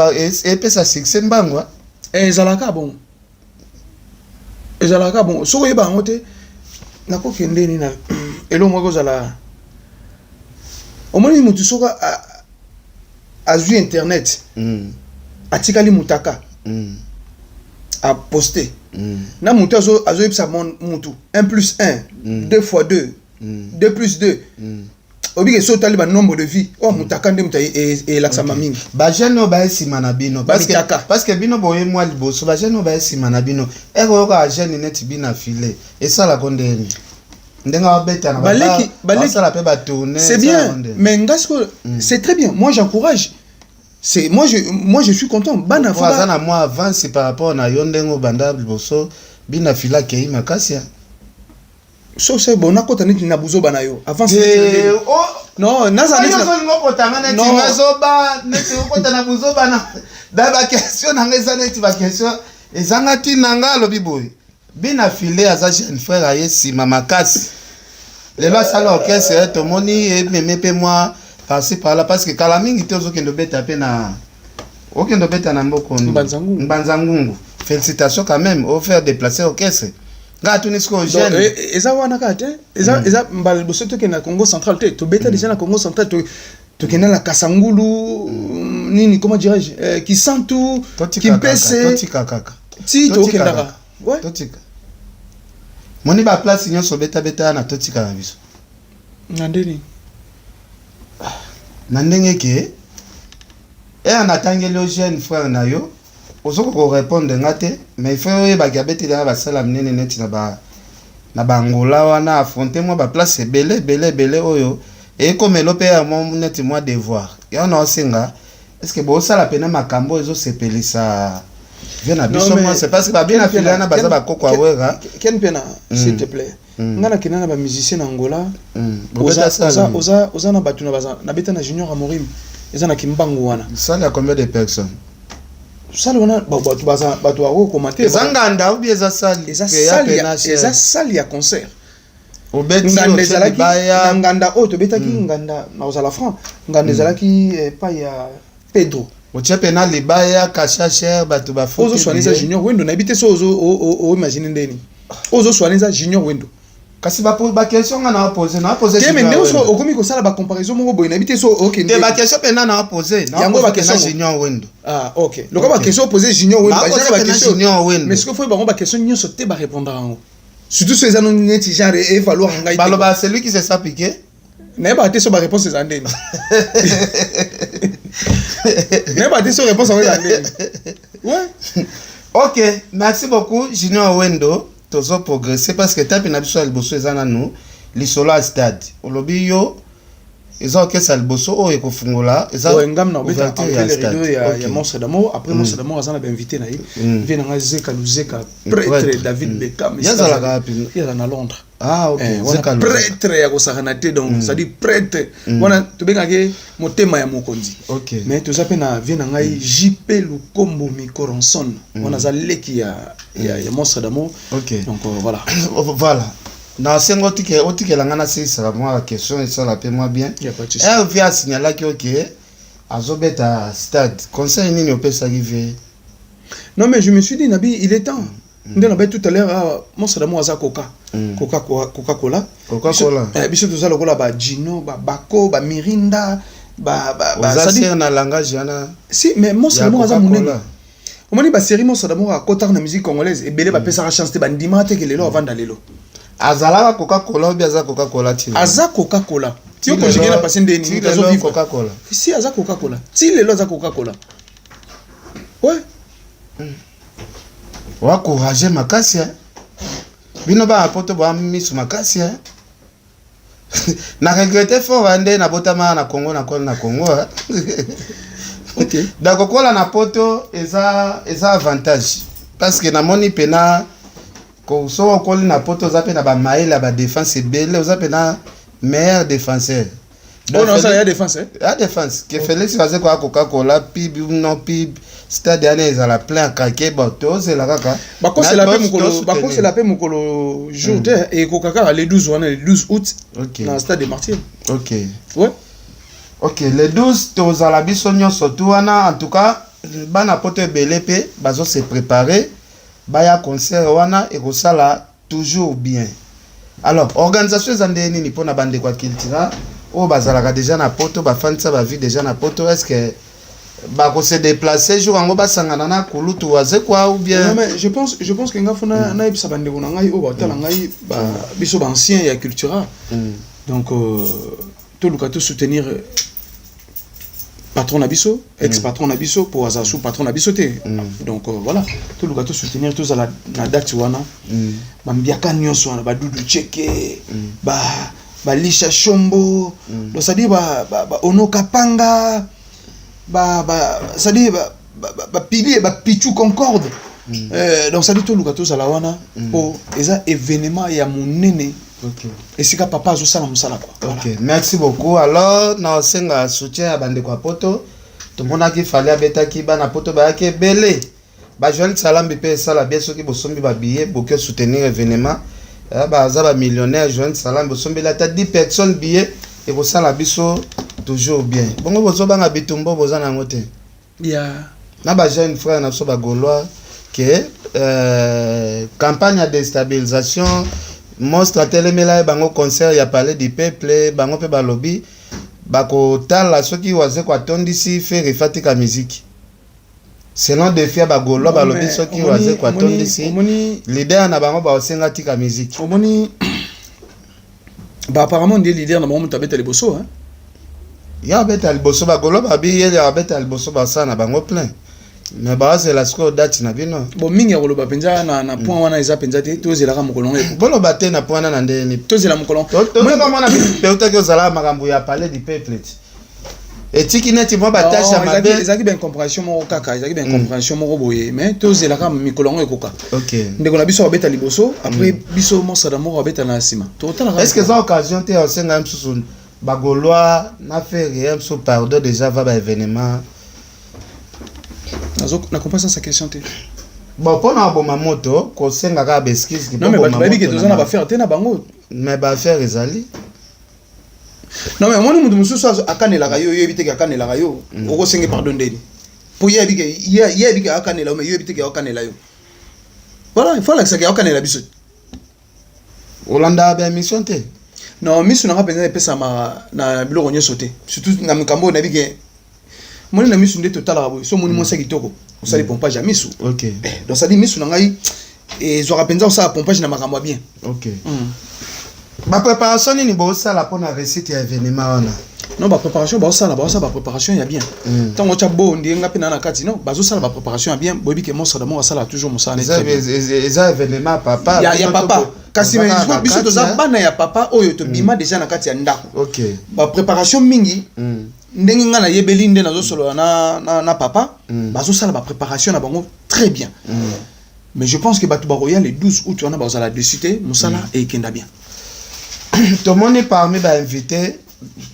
epesa succès mbango. Ezalaka bon, ezalaka bon. Soki oyeba yango te, nakokende nini na eloko moko kozala. Omoni motu soki azwi internet, atikali mutaka, aposte na motu azoyebisa mutu 1 plus 1, 2 fois 2, 2 plus 2. Obike so otali banombre de vie oyo mutaka nde moto elakisama mingi. Bajeune oyo baye nsima na bino, Bamitaka. parce que bino boye mwa liboso, bajeune oyo baye nsima na bino, ere oyokaka jeune neti bino afile, esalako ndeni ndenge babeta na basala mpe batourne? C'est bien, mais nga sikoyo, c'est très bien, moi j'encourage, c'est moi je suis content, bana. Faut aza na mwa avance par rapport na yo ndenge obanda liboso. Bino afile akei makasi ya. So c'est bon, nakota neti na buzoba na yo avance. Eh, oh, non, naza neti olingi okotanga neti Non. nazoba, neti okota na buzoba na da baquestion nanga eza neti baquestion ezanga ntina. Nga alobi boye, bina file aza jeune frère, aye nsima makasi, lelo asala orchestre, tomoni ememe mpe mwa par-ci par-là, parce que kala mingi te ozokende obeta mpe na okende obeta na mboka nini? Mbanza Ngungu. Mbanza Ngungu, félicitations quand même, ofaire déplacer orchestre. Nga atuni sikoyo Donc, jeune eza wana kaka te, eza mbala liboso tokende na Congo Central te. Tobeta déjà na Congo Central, tokende na Kasangulu, nini, comment dirais-je, Kisantu. Totika kaka. Kimpese. Totika kaka. Ti Totika tokendaka. kaka. Ouais. Totika moni baplace nyonso obetabeta na totika na biso. Na ndeni? Na ndenge ke eya natangeli yo jeune frère na yo, ozokoka korépondre nga te, mais il faut oyebaki abeteli nga basala minene neti na bangola wana, affronte mwa baplace ebele ebele ebele oyo ekomelo mpe ya mwa neti mwa devoir yango na osenga. Est ce que bosala pena makambo oyo ezosepelisa vie na biso? Mwa c'est parce que babina fili wana baza bakoko awera. Ken Mpiana, s'il te plaît, nga nakenda na bamusicien na Angola. Bobeta sala nini? Oza na bato na baza nabeta na Junior Amorim, eza na Kimbangu wana. Salle ya combien de personnes? Salle wana, bato baza, bato bakokoma te. Eza nganda ou bien eza salle? Eza ke ya salle ya pena cher? Eza salle ya concert. Obeti Nganda otie ezalaki libaya. Na nganda oyo tobetaki, nganda nakozala franc, nganda ezalaki epai ya Pedro. Otie pena libaya kasha cher, bato bafuti. Ozoswana eza billet. Junior Wendo, nayebi te so oimagine ndeni ozoswana eza Junior Wendo. Kasi baquestion nga na napose. Te, mais ndenge so okomi kosala bacomparaison moko boye, nayebi te so okende. Te, baquestion mpena napose. Yango baquestion Junior Wendo. Ah ok, lokola baquestion opose Junior Wendo, Nakosa bagenre pena baquestion. Junior Wendo. Mais sikoyo faut bango baquestion nyonso te barépondre yango, surtout so eza no neti genre evaloir ngai te. Baloba celui qui se sent piqué. Nayebaka te so baréponse eza ndeni, nayebaka te so réponse yango eza ndeni, ouais. Ok, merci beaucoup Junior Wendo. Tozo progresser parce que etape na biso ya liboso eza nanu lisolo ya stade. Olobi yo Eza orchestre ya liboso oyo ekofungola, eza Ouais, ngam na obeta ouverture entrée ya le rideau stade. ya, ya Monstre d'Amour. Après Monstre d'Amour aza na bainvité na ye, vie na ngai Zeka Luzeka, prêtre Prêtre. David Beckham. Ye azalaka wapi? Ye aza na Londres. Ah, ok. Eh, wana Zeka Luzeka. prêtre ya kosakana te, donc c'est-à-dire prêtre wana tobengaki motema ya mokonzi. Mais toza mpe na vie na ngai JP Lukombo Mikoronson, wana aza leki ya Monstre d'Amour. Donc voilà. Voilà, na sengo otikela nga nasilisaka mwa question, esala mpe mwa bien. Y a pas de souci. Herve asignalaki oke azobeta stade, conseil nini opesaki ve? Non, mais je me suis dit, Nabi, il est temps. Nde nabai tout à l'heure, ah, Monstre d'Amour aza Coca. Coca Coca Cola. Coca-Cola. Biso toza lokola ba Gino, ba Bako, ba Mirinda, ba Oza c'est-à-dire sere na langage wana? Si, mais Monstre ya d'Amour aza Coca-Cola. monene. Omoni ba série Monstre d'Amour akotaka na musique congolaise, ebele bapesaka chance te, bandima te ke lelo avanda lelo. Azalaka Coca-Cola obi aza Coca-Cola ti lelo? Aza Coca Cola. Ti Yo conjugué na passé ndeni ti moto lelo azovivre. Coca-Cola. Si, aza Coca Cola. Ti lelo aza Coca Cola. Ouais. Wa courage makasi, eh. Bino bana poto boa miso makasi, eh. Na regrette fort nde nabotama na Congo, nakola na Congo, eh. Donc kokola na poto eza avantage, parce que namoni mpena soki okoli na poto, oza mpe na bamayele ya badéfense ebele, oza mpena meilleur défenseur. Oh non, ça ya défense, hein. Ya défense ke Félix baze koya Coca-Cola pib non pib, stade wana ezala plein kake. Bon, tozela kaka. Bakosela mpe mokolo, bakosela mpe mokolo jour te, ekoka kaka le 12 wana, le 12 août na stade des Martyrs. Ouais. Ok, le 12 tozala biso nyonso tu wana. En tout cas, bana poto ebele mpe bazose préparer baya concert wana, ekosala toujours bien. Alors, organisation eza nde nini mpona bandeko ya Cultura oyo bazalaka déjà na poto, bafandisa bavie déjà na poto? Est ce que bakose déplacer jour yango, basangana na kulutu Wazekwa ou bien? Non, mais je pense que nga fona nayebisa bandeko na ngai oyo batala ngai, biso baancien ya Cultura, donc toluka tosoutenir patron na biso, ex patron na biso, po aza sous patron na biso te. Donc voilà, toluka tosoutenir, tozala na date wana. Bambiaka nyonso wana, badudu cheke, ba balisha shombo, donc c'est-à-dire ba onoka panga, ba c'est-à-dire ba pilier, ba pichu concorde. Donc c'est-à-dire toluka tozala wana, po eza événement ya monene, esika papa azosala mosala, quoi. Voilà. Ok, merci beaucoup. Alors na osenga soutien ya bandeko ya poto. Tomonaki Fally abetaki, bana poto bayaki ebele. Bajoel Salambi mpe esala bien soki bosombi babillet, boke soutenir événement. Eh, baza bamillionnaire. Joel Salambi, bosombeli ata 10 personnes billet, ekosala biso toujours bien. Bongo bozobanga bitumbo, boza nango te? Ya Na bajeune frère na biso bagaulois ke campagne ya déstabilisation, monstre atelemela ye bango concert ya Palais du Peuple, bango mpe balobi bakotala soki Wazeko atondisi Ferre, efatika musique selon défi ya bagaulois. Balobi soki Wazeko atondisi leader na bango, baosenga tika musique. Omoni ba apparemment nde leader na bango moto abeta liboso, hein? Ye abeta liboso, bagaulois babi ye abeta liboso, basala na bango plein, mais baozela sikoyo date na bino. Bon, mingi ya koloba mpenza na point wana eza mpenza te, tozelaka mokolo ngo. Boloba te na point wana na ndeni? Tozela mokolo. Totokamona peutaki ozalaka makambo ya Palais du Peuple ti etiki neti mwa batashe ya mabe. Ezalaki baincompréhension moko kaka, ezalaki baincompréhension moko boye, mais tozelaka mikolo yango ekoka. Ndeko na biso abeta liboso, après biso mosala moko abeta na nsima, tokotalaka. Est ce que eza occasion te osenga ye mosusu bagaulois na Ferre ye mosusu pardon déjà va baévénement? Na comprendre sa question te. Bon, mpona aboma moto, kosenga kaka baexcuse. Non, mais bato bayebi ke toza na baaffaire te na bango. Mais baaffaire ezali. Non, mais omoni moto mosusu akanelaka yo, oyebi te ke akanelaka yo, okosenge pardon ndeni? Po ye yebi ke akanela yo, mais yo yebi te ke akanela yo. Voilà, il faut alakisaka akanela biso. Olandaka baémission te? Non, miso nanga mpenza epesamaka na biloko nyonso te, surtout na makambo oyo nayebi ke moni na miso nde totalaka boye. So omoni mwasi ya kitoko, osali pompage ya miso. Donc sadi miso na ngai ezwaka mpenza kosala pompage na makambo ya bien. Ok, bapréparation nini bosala mpona réussite ya événement wana? Non, bapréparation baosala, baosala bapréparation ya bien. Ntango otya bo ndie nga mpe na na kati, non, bazosala bapréparation ya bien. Boyebi ke Monstre d'Amour asala toujours mosala ne Eza très bien. Eza événement ya papa. Ya Bino papa. Kasi toza na biso kati, toza hein? bana ya papa oyo tobima déjà na kati ya ndako. Bapréparation mingi, ndenge ngai nayebeli, nde nazosolola na papa, bazosala bapréparation na bango très bien. Mais je pense que bato bakoya le 12 août wana bazala dessus te, mosala ekenda bien. Tomoni parmi bainvité,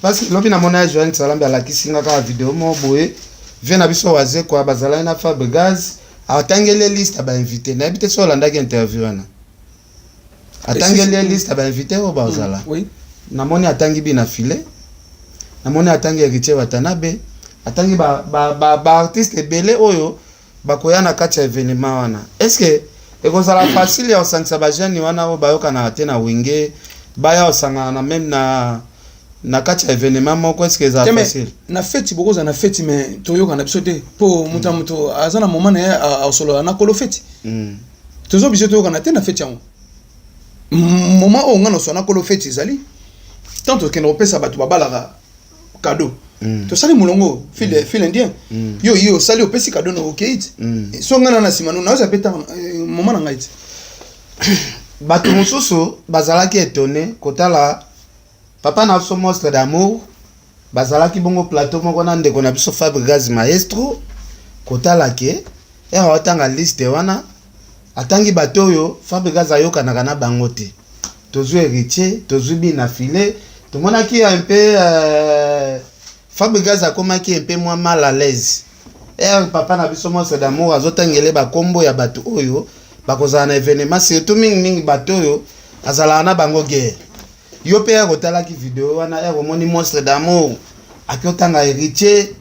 parce que lobi namoni ya Joan Salambi alakisi nga kaka video moko boye, vie na biso Wazekwa bazalaki na Fabregas, atangeli liste ya bainvité. Nayebi te so olandaki interview wana, atangeli liste ya bainvité oyo bazala. Oui. Namoni atangi bina file, namoni atangi Héritier Watanabe, atangi baartiste ba ebele oyo bakoya na kati ya événement wana. Est ce que ekozala facile ya kosangisa bajeune wana oyo bayokanaka te na Wenge, baya kosangana na même na kati ya événement moko? Est ce que ezala Te, mais facile? Na feti, bokozala na feti, mais toyokana biso te, mpo moto ya moto aza na moment na ye asolola na kolo feti. Toza obligé toyokana te na feti yango. Moment oyo nga na kolo feti ezali tant tokende kopesa bato babalaka cadeau. Tosali molongo, file indien. Yo ye osali, opesi cadeau na, okei ti. So nga na nsima no naoza mpe ntango moment na ngai ti. Bato mosusu bazalaki étonné kotala papa na biso Monstre d'Amour bazalaki bongo plateau moko na ndeko na biso Fabregas Maestro, kotala ke ere aotanga liste wana, atangi bato oyo Fabregas ayokanaka na bango te. Tozwi Héritier, tozwi bina file, tomonaki un peu Fabregas akomaki un peu mwa mal à l'aise ere papa na biso Monstre d'Amour azotangele bakombo ya bato oyo bakozala na événement, surtout mingimingi bato oyo azalaka na bango guerre. Yo mpe ere otalaki video wana, ere omoni Monstre d'Amour aki otanga Héritier,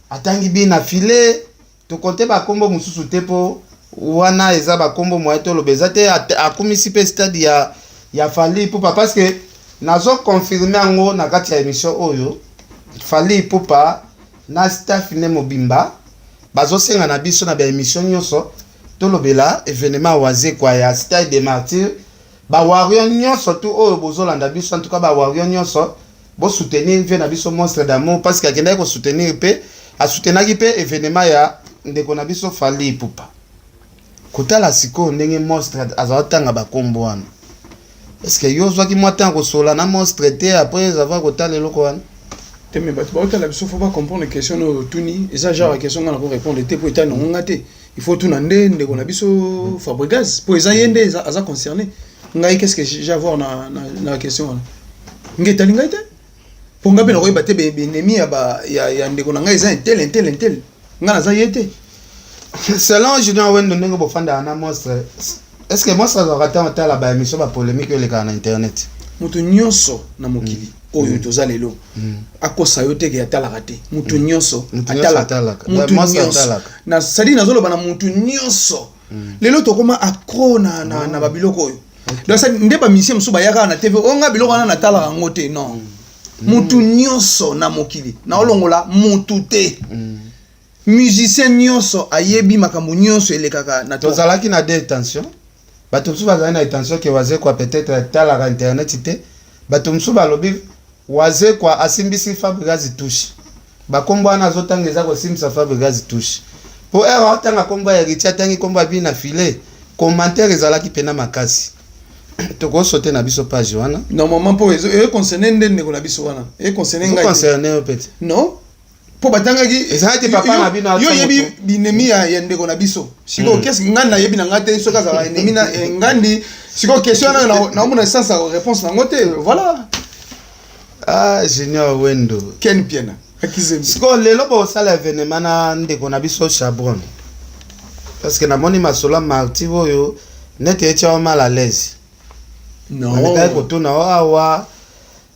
atangi bina file, tokonte bakombo mosusu te, mpo wana eza bakombo moye toloba eza te. Akumisi mpe stade ya Fally Ipupa, parce que nazoconfirme yango na kati ya émission oyo, Fally Ipupa na staff ne mobimba bazosenga na biso na baémission nyonso tolobela événement Wazekwa ya Stade de Martyr. Bawarrior nyonso tu oyo bozolanda biso, en tout cas bawarrior nyonso, bosoutenir vie na biso Monstre d'Amour, parce que akendaki kosoutenir mpe asoutenaki mpe événement ya ndeko na biso Fally Ipupa. Kotala sikoyo ndenge Monstre azala kotanga bakombo wana, est ce que yo ozwaki mwa ntango kosola na Monstre te après avoir kotala eloko wana? Te, mais bato baotala biso, faut bacomprendre question oyo otuni eza genre ya question nga na korépondre te, mpo etali nango nga te. Il faut tuna nde ndeko na biso Fabregas, mpo eza ye nde aza concerné. Ngai, qu'est ce que j'ai à voir na question wana? Ngai etali ngai te, mpo ngai mpe nakoyeba te benemi ya ndeko na ngai eza un tel, un tel, un tel. Ngai naza ye te. Selon Junior Wendo, ndenge bofandaka na Monstre, est ce que Monstre azwaka ntango otala baémission, bapolémique oyo elekaka na internet? Moto nyonso na mokili oyo toza lelo, akosa yo teke atalaka te. Moto nyonso Moto nyonso atalaka. Moto Monstre nyonso atalaka. Na sadi nazoloba na motu nyonso, lelo tokóma accro na babiloko oyo. Donc nde bamusicien mosusu bayaka na TV oyo, nga biloko wana natalaka yango te. Non, motu nyonso na mokili, naolongola motu te, musicien nyonso ayebi makambo nyonso elekaka na to. Tozalaki na deux tension. Bato mosusu bazali na intention ke Wazekwa peut-être atalaka internet te. Bato mosusu balobi Wazekwa asimbisi Fabregas touche, bakombo wana azotanga eza kosimbisa Fabregas touche, mpo ere aotanga kombo ya Héritier, atangi kombo ya bina file, commentaire ezalaki mpena makasi. Tokosote na biso page wana. Normalement, mpo econcerne nde ndeko na biso wana, econcerne ngai te. Concerne yo pete. Non, mpo batangaki Ezalaki papa na bino yo atia oyebi moto. binemi ya ndeko na biso. Sikoyo qu'est-ce ngai nayebi na ngai te soki azalaka ennemi na ngandi. Sikoyo question wana naomona sens ya réponse nango te, voilà. Ah, Junior Wendo. Ken Piena akizembi. Sikoyo lelo bosala événement na ndeko na biso Chabron, parce que namoni masolo ya Martyr oyo neti etia yo mal à l'aise. Non. Namekaki kotuna o awa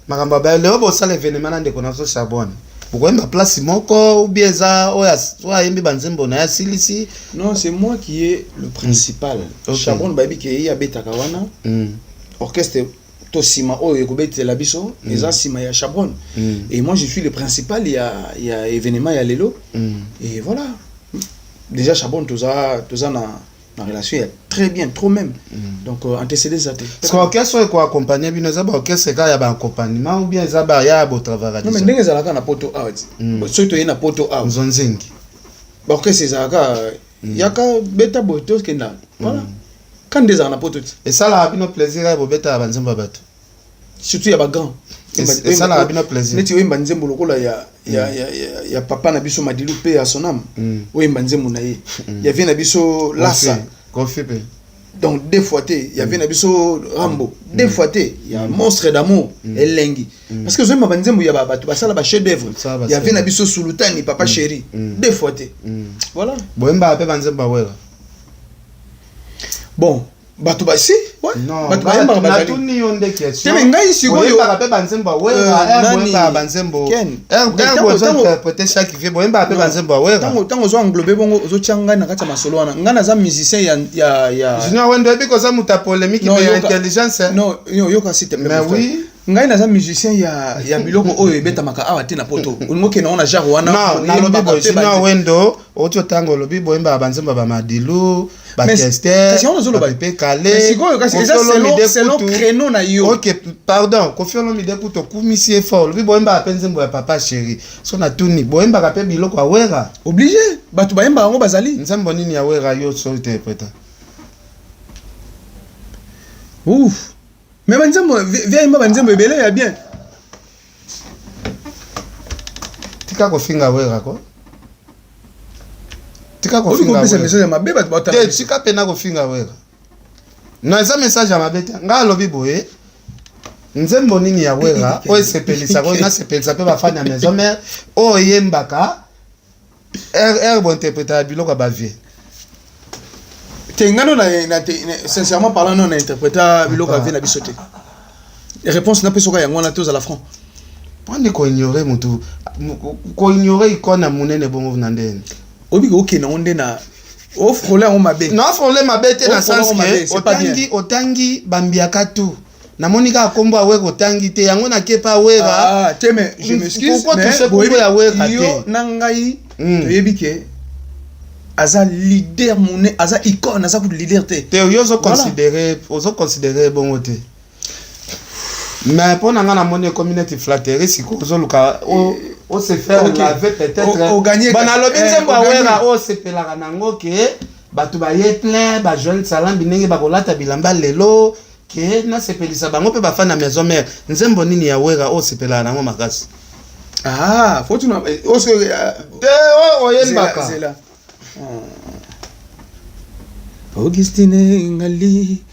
makambo ya lelo, bosala événement na ndeko na biso Chabron, bokoyemba place moko ou bien eza oyo oyo ayembi banzembo na ye asilisi? Non, c'est moi qui est le principal. Chabron bayebi ke ye abetaka wana. Orchestre to nsima oyo ekobetela biso eza nsima ya Chabron. Et moi, je suis le principal ya événement ya lelo. Et voilà, déjà Chabron toza na Na relation ya très bien, trop même. Donc antécédé eza te. Parce que orchestre oyo ekoaccompagne bino eza baorchestre kaka ya baaccompagnement ou bien eza ba ya botravaka? Non, mais ndenge ezalaka na poto awa ti, soki toye na poto awa, nzonzingi, baorchestre ezalaka yaka beta boye, tokenda, voilà. Ka nde ezalaka na poto ti. Esalaka bino plaisir ya bobetaka banzembo ya bato? Surtout ya bagrand. Esalaka bino plaisir? Neti oyemba nzembo lokola ya papa na biso Madilu mpe ya sonam, oyemba nzembo na ye, ya vie na biso Lasa. Kofi mpe. Donc deux fois te, ya vie na biso Rambo deux fois te, ya Monstre d'amour elengi, parce que ozoyemba banzembo ya bato basala ba chef d'œuvre, Basala ba ya vie na chef-d'œuvre. Biso Sulutani, Papa Chéri, deux fois te, voilà. Boyembaka mpe banzembo ya Wera? Bon, bato basi, ouais. Non, bato bayembaka bazali. Natuni yo nde question. Te, mais ngai sikoyo- Boyembaka mpe banzembo ya Wera? Nani? Boyembaka banzembo Ken. Ntango- bozo ntango- interpréter chaque vie, boyembaka mpe banzembo ya Wera? Ntango ozo englobe bongo, ozotia ngai na kati ya masolo wana. Ngai naza musicien ya Junior Wendo, oyebi koza moto ya polémique Non, mpe ya yoka- intelligence, hein? Non, yo, yoka s'il te plaît, Mais mon frère. oui. Ngai naza musicien ya biloko oyo ebetamaka awa te na poto. Olingi okende ngo na genre wana? Non, nalobi Oyembaka boye, mpe Junior Wendo, outi otanga, olobi boyembaka banzembo ya bamadilu, bakester, Kasi yango nazoloba. bapepe kale. Mais sikoyo kasi eza selon créneau na yo. Ok, pardon, Kofi Olomide kutu okumisi ye fort, olobi boyembaka mpe nzembo ya Papa Chéri. So natuni, boyembaka mpe biloko ya Wera? Obligé, bato bayembaka yango bazali. Nzembo nini ya Wera yo so interpréta? Ouf, mais banzembo via yemba, banzembo ebele ya bien. Tika kofinga Wera ko, tika obi kofinga kopesa Wera. message ya mabe, bato baotala Te, biso. tika mpena kofinga Wera. Non, eza message ya mabe te. Ngai alobi boye, nzembo nini ya Wera oyo esepelisaka, oyo nasepelisa mpe bafani ya Maison Mère, oyo oyembaka r bointerpréta ya biloko ya bavie? Te, ngai no sincèrement parlant, no na interpréta biloko ya vie na biso te. Réponse napesaka yango wana te, ozala franc. Mponi koignore motu, koignore icône ya monene bongo na ndeni? Oyebi ke okende yango nde na ofrole yango mabe. Non, frole mabe te, na Ofrole sens yango mabe, ke c'est pas bien. otangi bambiaka tu, namoni kaka nkombo ya Wera otangi te, yango nakepa Wera. Ah, te, mais je m'excuse, Pourquoi mais toucher kombo ya Wera yo te? na ngai toyebi ke aza leader mone, aza icône, aza kutu leader te. Te, yo ozoconsidere, ozoconsidere bongo te, mais mpo na nga namoni ekomi neti flatterie. Sikoyo ozoluka ose faire laver peut-être. Ogagner Bon, nalobi nzembo ya ogagner. Wera oyo osepelaka nango, ke bato baye plein, bajeune salambi ndenge bakolata bilamba lelo, ke nasepelisa bango mpe bafani ya Maison Mère, nzembo nini ya Wera oyo osepelaka nango makasi? Ah, faut tuna Te, oyo oyembaka. Zela. Augustine Ngali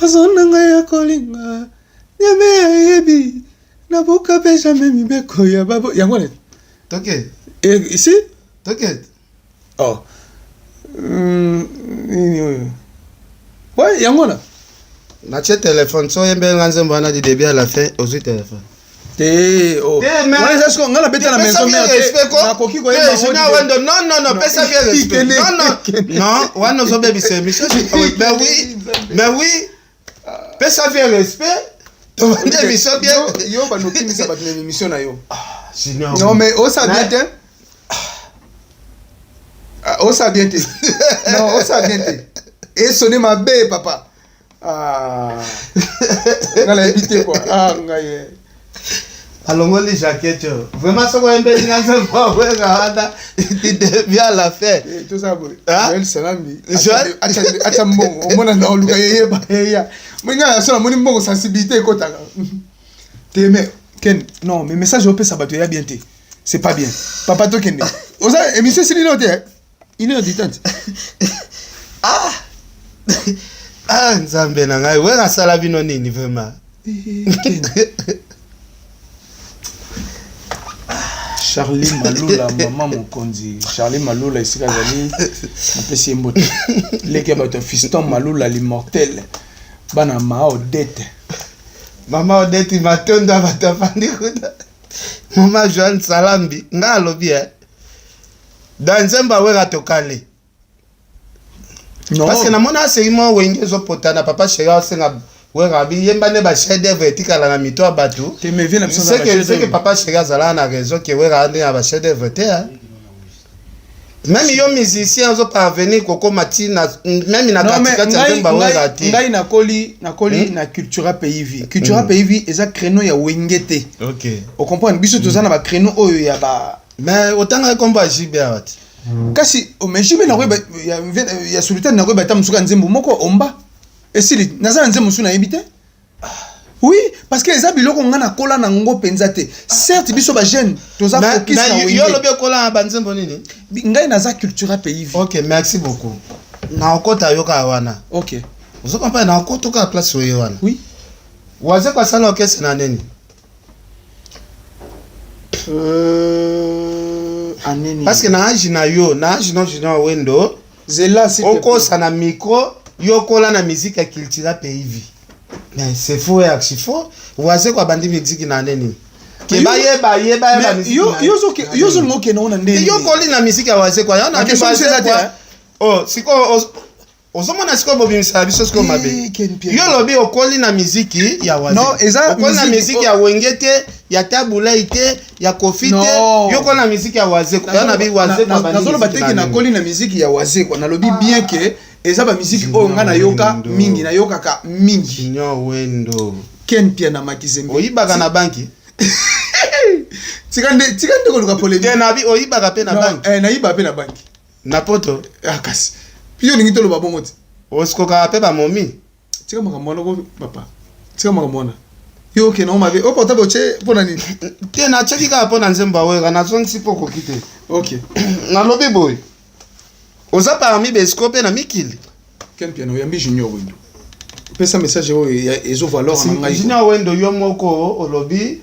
bazona ngai ya kolinga nyame ayebi nabuka mpe jamais mibeko ya babo yango wana. Toke. Ici. Toke. Oh, nini oyo? Ouais, yango wana. Natie telefone so oyembelinga nzembo wana du début à la fin, ozwi telefone. Te, oh. Te, mais- Wana eza sikoyo ngai nabeta na Pesa Maison bien Mère respect te ko. nakoki Te, koyemba Junior Wendo, non, non, non, pesa bien respect. Kende, Non, non, kende. non, wana ozobebisa émission. Mais oui, mais oui, pesa bien respect. Tobandi émission bien. Yo bandokimisa bato na émission na yo. Junior. Non, mais osa bien te. Ah, osa bien te, non, osa bien te, esone mabe papa. Ah, ngai nayebi te quoi. Ah, ngai eh. Alongoli jaquette oyo. Vraiment, soki oyembeli nga nzembo aweka wana du début à la fin. Eh, tosala boye. Ah? Joel Salambi. Joël? Atya mbongo, omona na oluka yeyeba yeya moi ngai na so namoni mbongo, sensibilité ekotaka te. Mais Ken, non, mais message opesa bato eya bien te, c'est pas bien papa. Tokende, oza émission esili no te, eh? Une heure du temps. Ah, ah, nzambe na ngai, Wera asala bino nini vraiment? Ken. Charlie Malula, mama mokonzi Charlie Malula, esika azali napesi ye mbote, leki ya bato ya Fiston Malula l'immortel, bana maa Odete. Mama Odeti Matondo ya bato afandi kuna, mama Joan Salambi, ngai alobi e da nzembo awera tokale. Non. Parce que namoni aseri mwa wenge ezopota na Papa Chéri, aosenga Wera abi yemba nde bachef d'œuvre etikala na mito ya bato. Te, mais vie na biso aza seke ba chef seke d'œuvre. Papa Chéri azalaka na raison ke Wera nde ya bachef d'œuvre te, hein. Même yo musicien ozo parvenir kokoma ti na même na katikati ya nzembo awera te. Ngai nakoli na Cultura Pays Vie. Cultura Pays Vie eza créneau ya Wenge te. Ok. Ocomprendre, biso toza na bacréneau oyo ya ba Mais otangaki kombo ya JB awa te. Kasi mais JB nakoyeba ya Sultan, nakoyeba ata mosuka nzembo moko omba esili, naza na nzembo mosusu nayebi te. Oui, parce que eza biloko nga nakola nango mpenza te. Certes, biso bajeune toza focus na Wenge. Yo olobi okola na banzembo nini? Ngai naza Cultura Pays Vie. Ok, merci beaucoup. Na okota yo kaka wana. Ok. Ozo comprendre, na okota kaka place oyo wana. Oui. Wazekwa asala orchestre na nini? Aneni? Parce que na age na yo, na age no, Junior Wendo, Zela, s'il te plaît. Okosa na micro, yo okola na musique ya Cultura Pays Vie. Mais c'est faux et archi faux. Wazekwa abandi musique na nini? Ke bayeba yeba yeba musique na ye. Yo ozolinga okende ngo na ndenge Yo okoli na musique ya Wazekwa. Yo na Question mosusu eza te, Wazekwa. hein? Oh, sikoyo ozomona sikoyo bobimisaka biso sikoyo mabe. Eh, Ken Pierre. Yo lobi okoli na miziki ya Wazekwa. Non, eza okoli na miziki- miziki ya Wenge te, ya Tabu Ley te, ya Kofi te. Non. Yo okoli na miziki ya Wazekwa. Yo na bi Wazekwa abandi Nazoloba miziki te ke na nini? nakoli na miziki ya Wazekwa. Nalobi bien ke eza bamiziki oyo nga nayoka Wendo. mingi, nayokaka mingi. Junior Wendo. Ken Pia na Makizembe. Oyibaka na banki? Tika nde koluka polémique. Te, na bi oyibaka mpe na Non, banki? Nayiba mpe na banki. Na poto? Ah, kasi yo olingi toloba bongo te. Osikokaka mpe bamomi? Tika makambo wana ko, papa, tika makambo wana. Yo okende ngo mabe, o portable otie mpo na nini? Te, natiaki kaka mpo na nzembo awera, nazongisi mpo okoki te. Ok. Nalobi boye, oza parmi baescrocs mpe na mikili. Ken Piano, oyambi Junior Wendo, pesa message oyo ezo valeur na ngai. Junior Wendo, yo moko olobi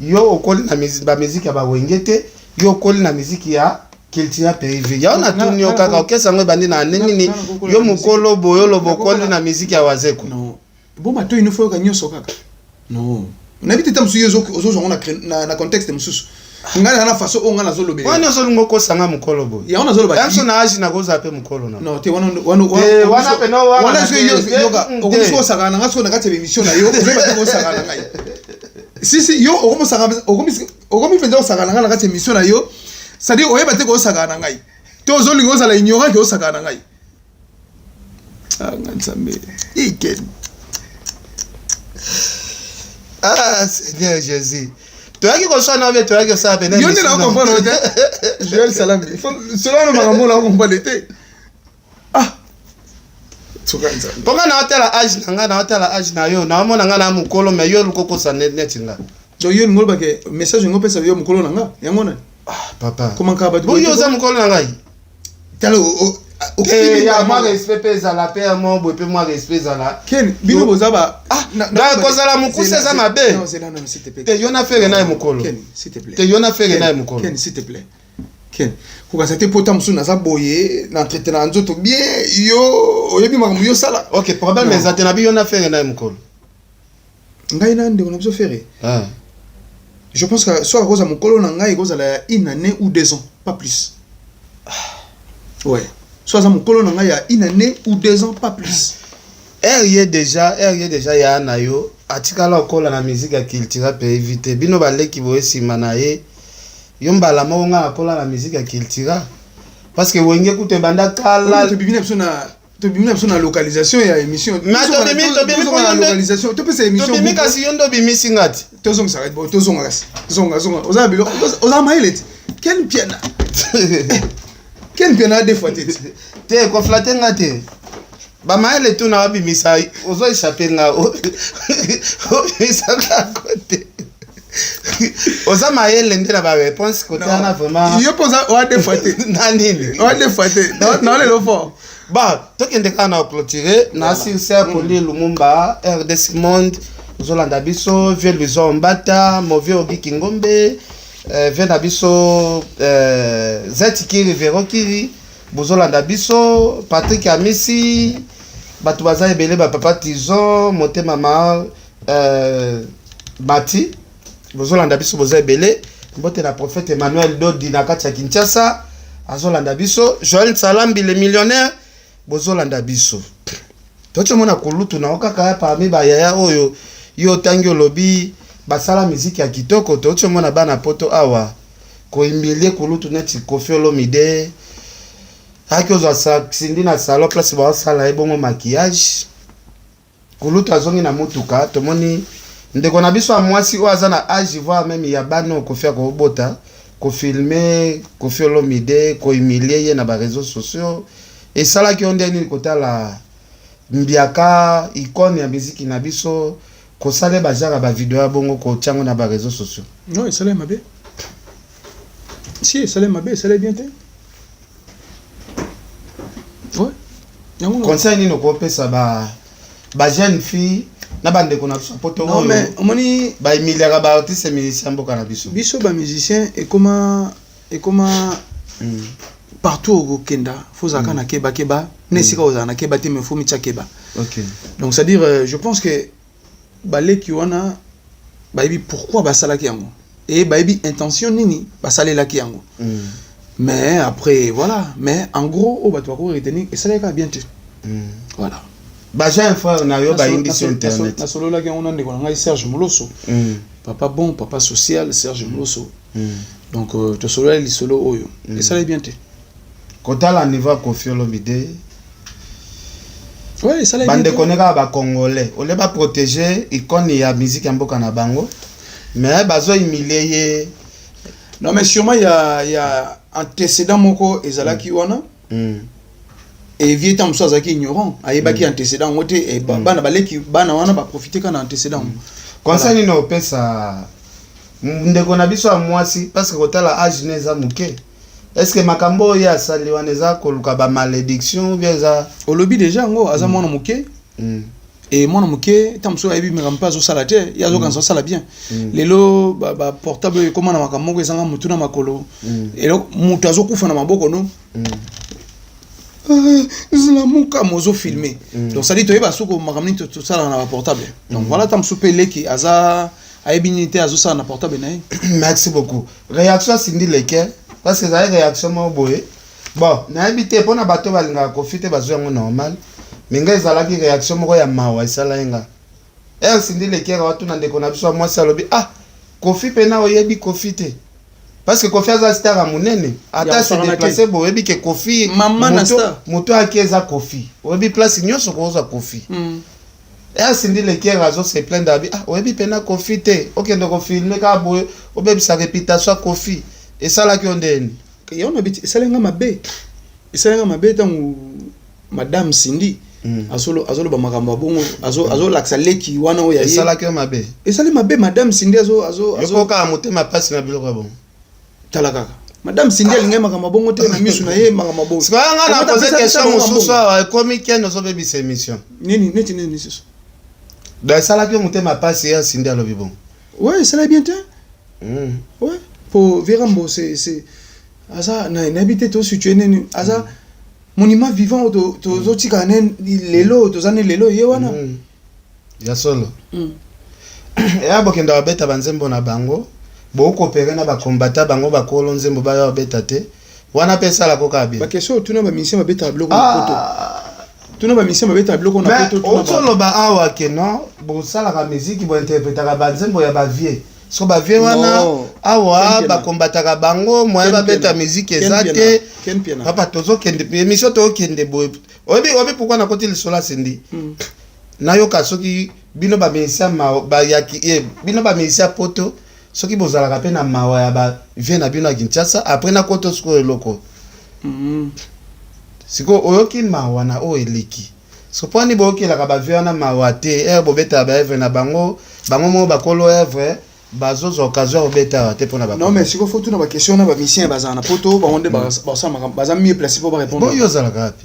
yo okoli na bamiziki ya bawenge te, yo okoli na miziki ya Cultura Pays Vie. Yango natuni yo kaka, okesa yango ebandi na ane nini? Yo mokolo boye oloba okoli na miziki ya Wazekwa. Non, bon, matoi nofo yoka nyonso kaka. Non, nayebi te, ta mosusu yo ozozwa yango na contexte mosusu. Ngai na façon oyo ngai nazolobela. Wana ozolinga okosanga mokolo boye. Yango nazoloba. Ya biso na age nakozala mpe mokolo na Non te, wana wana Te, wana pena wana wana te, soki yo te, yoka te. okomi soki osakana na ngai soki na kati ya émission na yo, ozoyeba te kosakana na ngai. Si si, yo okomi okomi mpenza kosakana na ngai na kati ya émission na yo, c'est-à-dire oyeba te kosakana na ngai te, ozolinga ozala ignorant ke osakana na ngai. Ah, ngai Nzambe Ike. Ah, Seigneur Jésus, toyaki koswana obe toyaki kosala pene. Yo nde na comprendre te, Joël Salami, solo wana makambo na comprendre te. Ah, soka Nzambe. Mpo ngai naotala age na ngai, naotala age na yo, naomona ngai na mokolo, mais yo oluka okosa neti nga. Donc yo olingi olobake message olingi opesa yo mokolo na nga yango nani? Ah, papa. Komankaka bato. Boyo oza mokolo na ngai. Tala. Te, ya mwa respect mpe ezala mpe ya mwa boye mpe mwa respect ezala. Ken, bino boza ba Donc, kozala mokuse eza mabe. Non, zela, non, s'il te plaît. Te, yo na Ferre na ye mokolo. Ken, s'il te plaît. Te, yo na Ferre na ye mokolo. Ken, s'il te plaît, Ken, kokasa te pota mosusu naza boye na entretien na nzoto bien, yo oyebi makambo yo osala. Ok, problème Non. eza te. Na bi yo na Ferre na ye mokolo. Ngai na ndeko na biso Ferre, Ah. je pense que soki akozala mokolo na ngai, ekozala ya une année ou 2 ans, pas plus. Ouais, so aza mokolo na ngai ya une année ou 2 ans, pas plus. Ere ye déjà ya na yo atikala okola na musique ya Cultura Pays Vie te. Bino baleki boye nsima na ye, yo mbala moko ngai nakola na musique ya Cultura, parce que Wenge kutu ebanda kala. Tobimi na biso na localisation ya émission. Mais tobimi Tozonga na localisation, topesa émission. Tobimi kasi yo nde obimisi nga ti. Tozongisaka bo, tozonga kasi, zonga, zonga. Oza biloko, oza mayele te, Ken Piana. Ken Piana, deux fois te. Te, koflatter nga te. Bamayele tu na babimisa, ozo échappe nga, obimisaka te. Oza mayele nde na baréponse kote wana vraiment. Yo mpo oza oa deux fois te. Na nini? Oa deux fois te na lelo fort. Bon, tokende kaka na clôturer na sincère poli Lumumba RDC Monde ozolanda biso, vieux Luison Mbata, mauvais Ogi Kingombe, vieux na biso Zeti Kiri, Vero Kiri, bozolanda biso, Patrick Amisi, bato baza ebele, bapapa Tizon motema ma Mati, bozolanda biso, boza ebele. Mbote na prophète Emmanuel Dodi na kati ya Kinshasa, azolanda biso. Joel Salambi le millionnaire, bozolanda biso. Totiomona kulutu na yo kaka parmi bayaya oyo yo otangi, olobi basala miziki ya kitoko. Totiomona bana poto awa kohumilie kulutu neti Kofi Olomide. Ayaki ozwa Cindy na salon place baosala ye bongo maquillage. Kulutu azongi na mutuka, tomoni ndeko na biso ya mwasi oyo aza na age voire meme ya bana oyo Koffi akobota, ko filmer Koffi Olomide, ko humilier ye na ba reseaux sociaux. Esalaki yo nde nini kotala Mbiaka, icone ya miziki na biso, kosala ye ba genre ya ba video ya bongo, kotia yango na ba reseaux sociaux? Non, esalaki mabe. Si, esalaki mabe, esalaki bien te. Ouais. Yango Conseil nini okopesa ba ba jeune fille na bandeko na biso ya poto Non oyo mais omoni ba humiliaka ba artiste musicien mboka na biso? Biso ba musicien ekoma ekoma partout okokenda faut ozalaka na keba keba na esika ozala na keba te, mais faut mitia keba. Donc c'est à dire je pense que baleki wana bayebi pourquoi basalaki yango et bayebi intention nini basalelaki yango. Mais après voilà, mais en gros oyo bato bako retenir, esalaki kaka bien te. Voilà. Ba jeune frère na yo bayindisi internet. Nasololaki yango na ndeko na ngai Serge Moloso, papa bon, papa social Serge Moloso. Donc tosololaki lisolo oyo, esalaki bien te. Kotala niveau ya Koffi Olomide, Ouais, esalaki bien te. Bandeko ne kaka bacongolais ole baprotéger icône ya musique ya mboka na bango, mais bazo humilie ye. Non mais sûrement il y a antécédent moko ezalaki wana. Et vieux ntango mosusu azalaki ignorant, ayebaki antécédent yango te e bana baleki bana wana baprofite kaka na antécédent yango. Conseil nini opesa ndeko na biso ya mwasi? Parce que kotala age ne eza moke, est ce que makambo oyo ye asali wana eza koluka bamalédiction ou bien eza Olobi déjà yango, aza mwana moke. E mwana moke, ntango mosusu ayebi makambo mpe azosala te, ye azokanisa osala bien. Lelo baportable oyo ekóma na makambo moko ezanga motu na makolo. Eloko moto azokufa na maboko no, lamuka mozofilme. Donc sadi toyeba soko makambo nini tosalaka na baportable. Donc voilà, ntango mosusu mpe eleki aza ayebi nini te azosala na portable na ye. Merci beaucoup. Réaction ya Cindy Leke, parce que ezali réaction moko boye, bon, nayebi te mpona bato balingaka Koffi te, bazwi yango normal, mais ngai ezalaki réaction moko ya mawa esala ye nga. Ere Cindy Lekere watuna ndeko na biso ya mwasi, alobi: "Ah, Koffi mpena oyebi Koffi te." Parce que Koffi aza star ya monene, ata se kosakana te. déplace boye, oyebi ke Koffi Mama na star. Moto aki eza Koffi, oyebi place nyonso kozwa Koffi. E Cindy Lekere azo se plaindre, abi: "Ah, oyebi mpena Koffi te, okende kofilme kaka boye, obebisa réputation ya Koffi." Esalaki yo ndeni? Yango na biti esalinga mabe, esalinga mabe ntango madame Cindy azoloba makambo ya bongo, azolakisa leki wana oyo ya ye. Esalaki yo mabe? Esali mabe, madame Cindy azo azo azo Yo kaka motema pasi na biloko ya bongo. Tala kaka, madame Cindy alingai makambo ya bongo te na misu na ye, makambo ya bongo. Sikoyo nga na Omata pose pesa question bango mosusu mbongo. awa ekomi kende ozobebisa émission. Nini neti nini lisusu? Donc esalaki yo motema pasi ye Cindy alobi bongo? Ouais, esali bien te. Ouais, po Verambo c'est aza nayebi te tositue nini, aza monument vivant oyo tozotika ne lelo, toza ne lelo ye wana. Ya solo. Eya bokenda babeta banzembo na bango, bokopere na bakombata bango, bakolo nzembo baya babeta te wana mpe esalako kaka bien. Baquestion otuna bamusicien babetaka biloko na poto, tuna bamusicien babetaka biloko na Mais poto, tuna ozoloba awa ke non, bosalaka miziki, bointerpretaka banzembo ya bavieux, so bavieux wana Non. awa Ken Piana. bakombataka bango, moyen Ken babeta Piana. miziki Ken eza Piana. te. Ken Piana. Papa, tozokende émission, tokende boye. Oyebi pourquoi nakoti lisolo ya Cindy? Nayoka soki bino bamusicien bayaki bino bamusicien poto, soki bozalaka mpe na mawa ya bavieux na bino ya Kinshasa. Après nakota sikoyo eloko. Sikoyo oyoki mawa na oyo eleki so mponi boyokelaka bavieux wana mawa te? Ere bobetaka baœuvre na bango, bango moko bakolo œuvre bazozwa occasion ya kobeta awa te mpona Non mais sikoyo faut tuna baquestion wana bamusicien bazala na poto, bango nde basala makambo, baza mieux placé mpo barépondre. Boyo ozalaka wapi?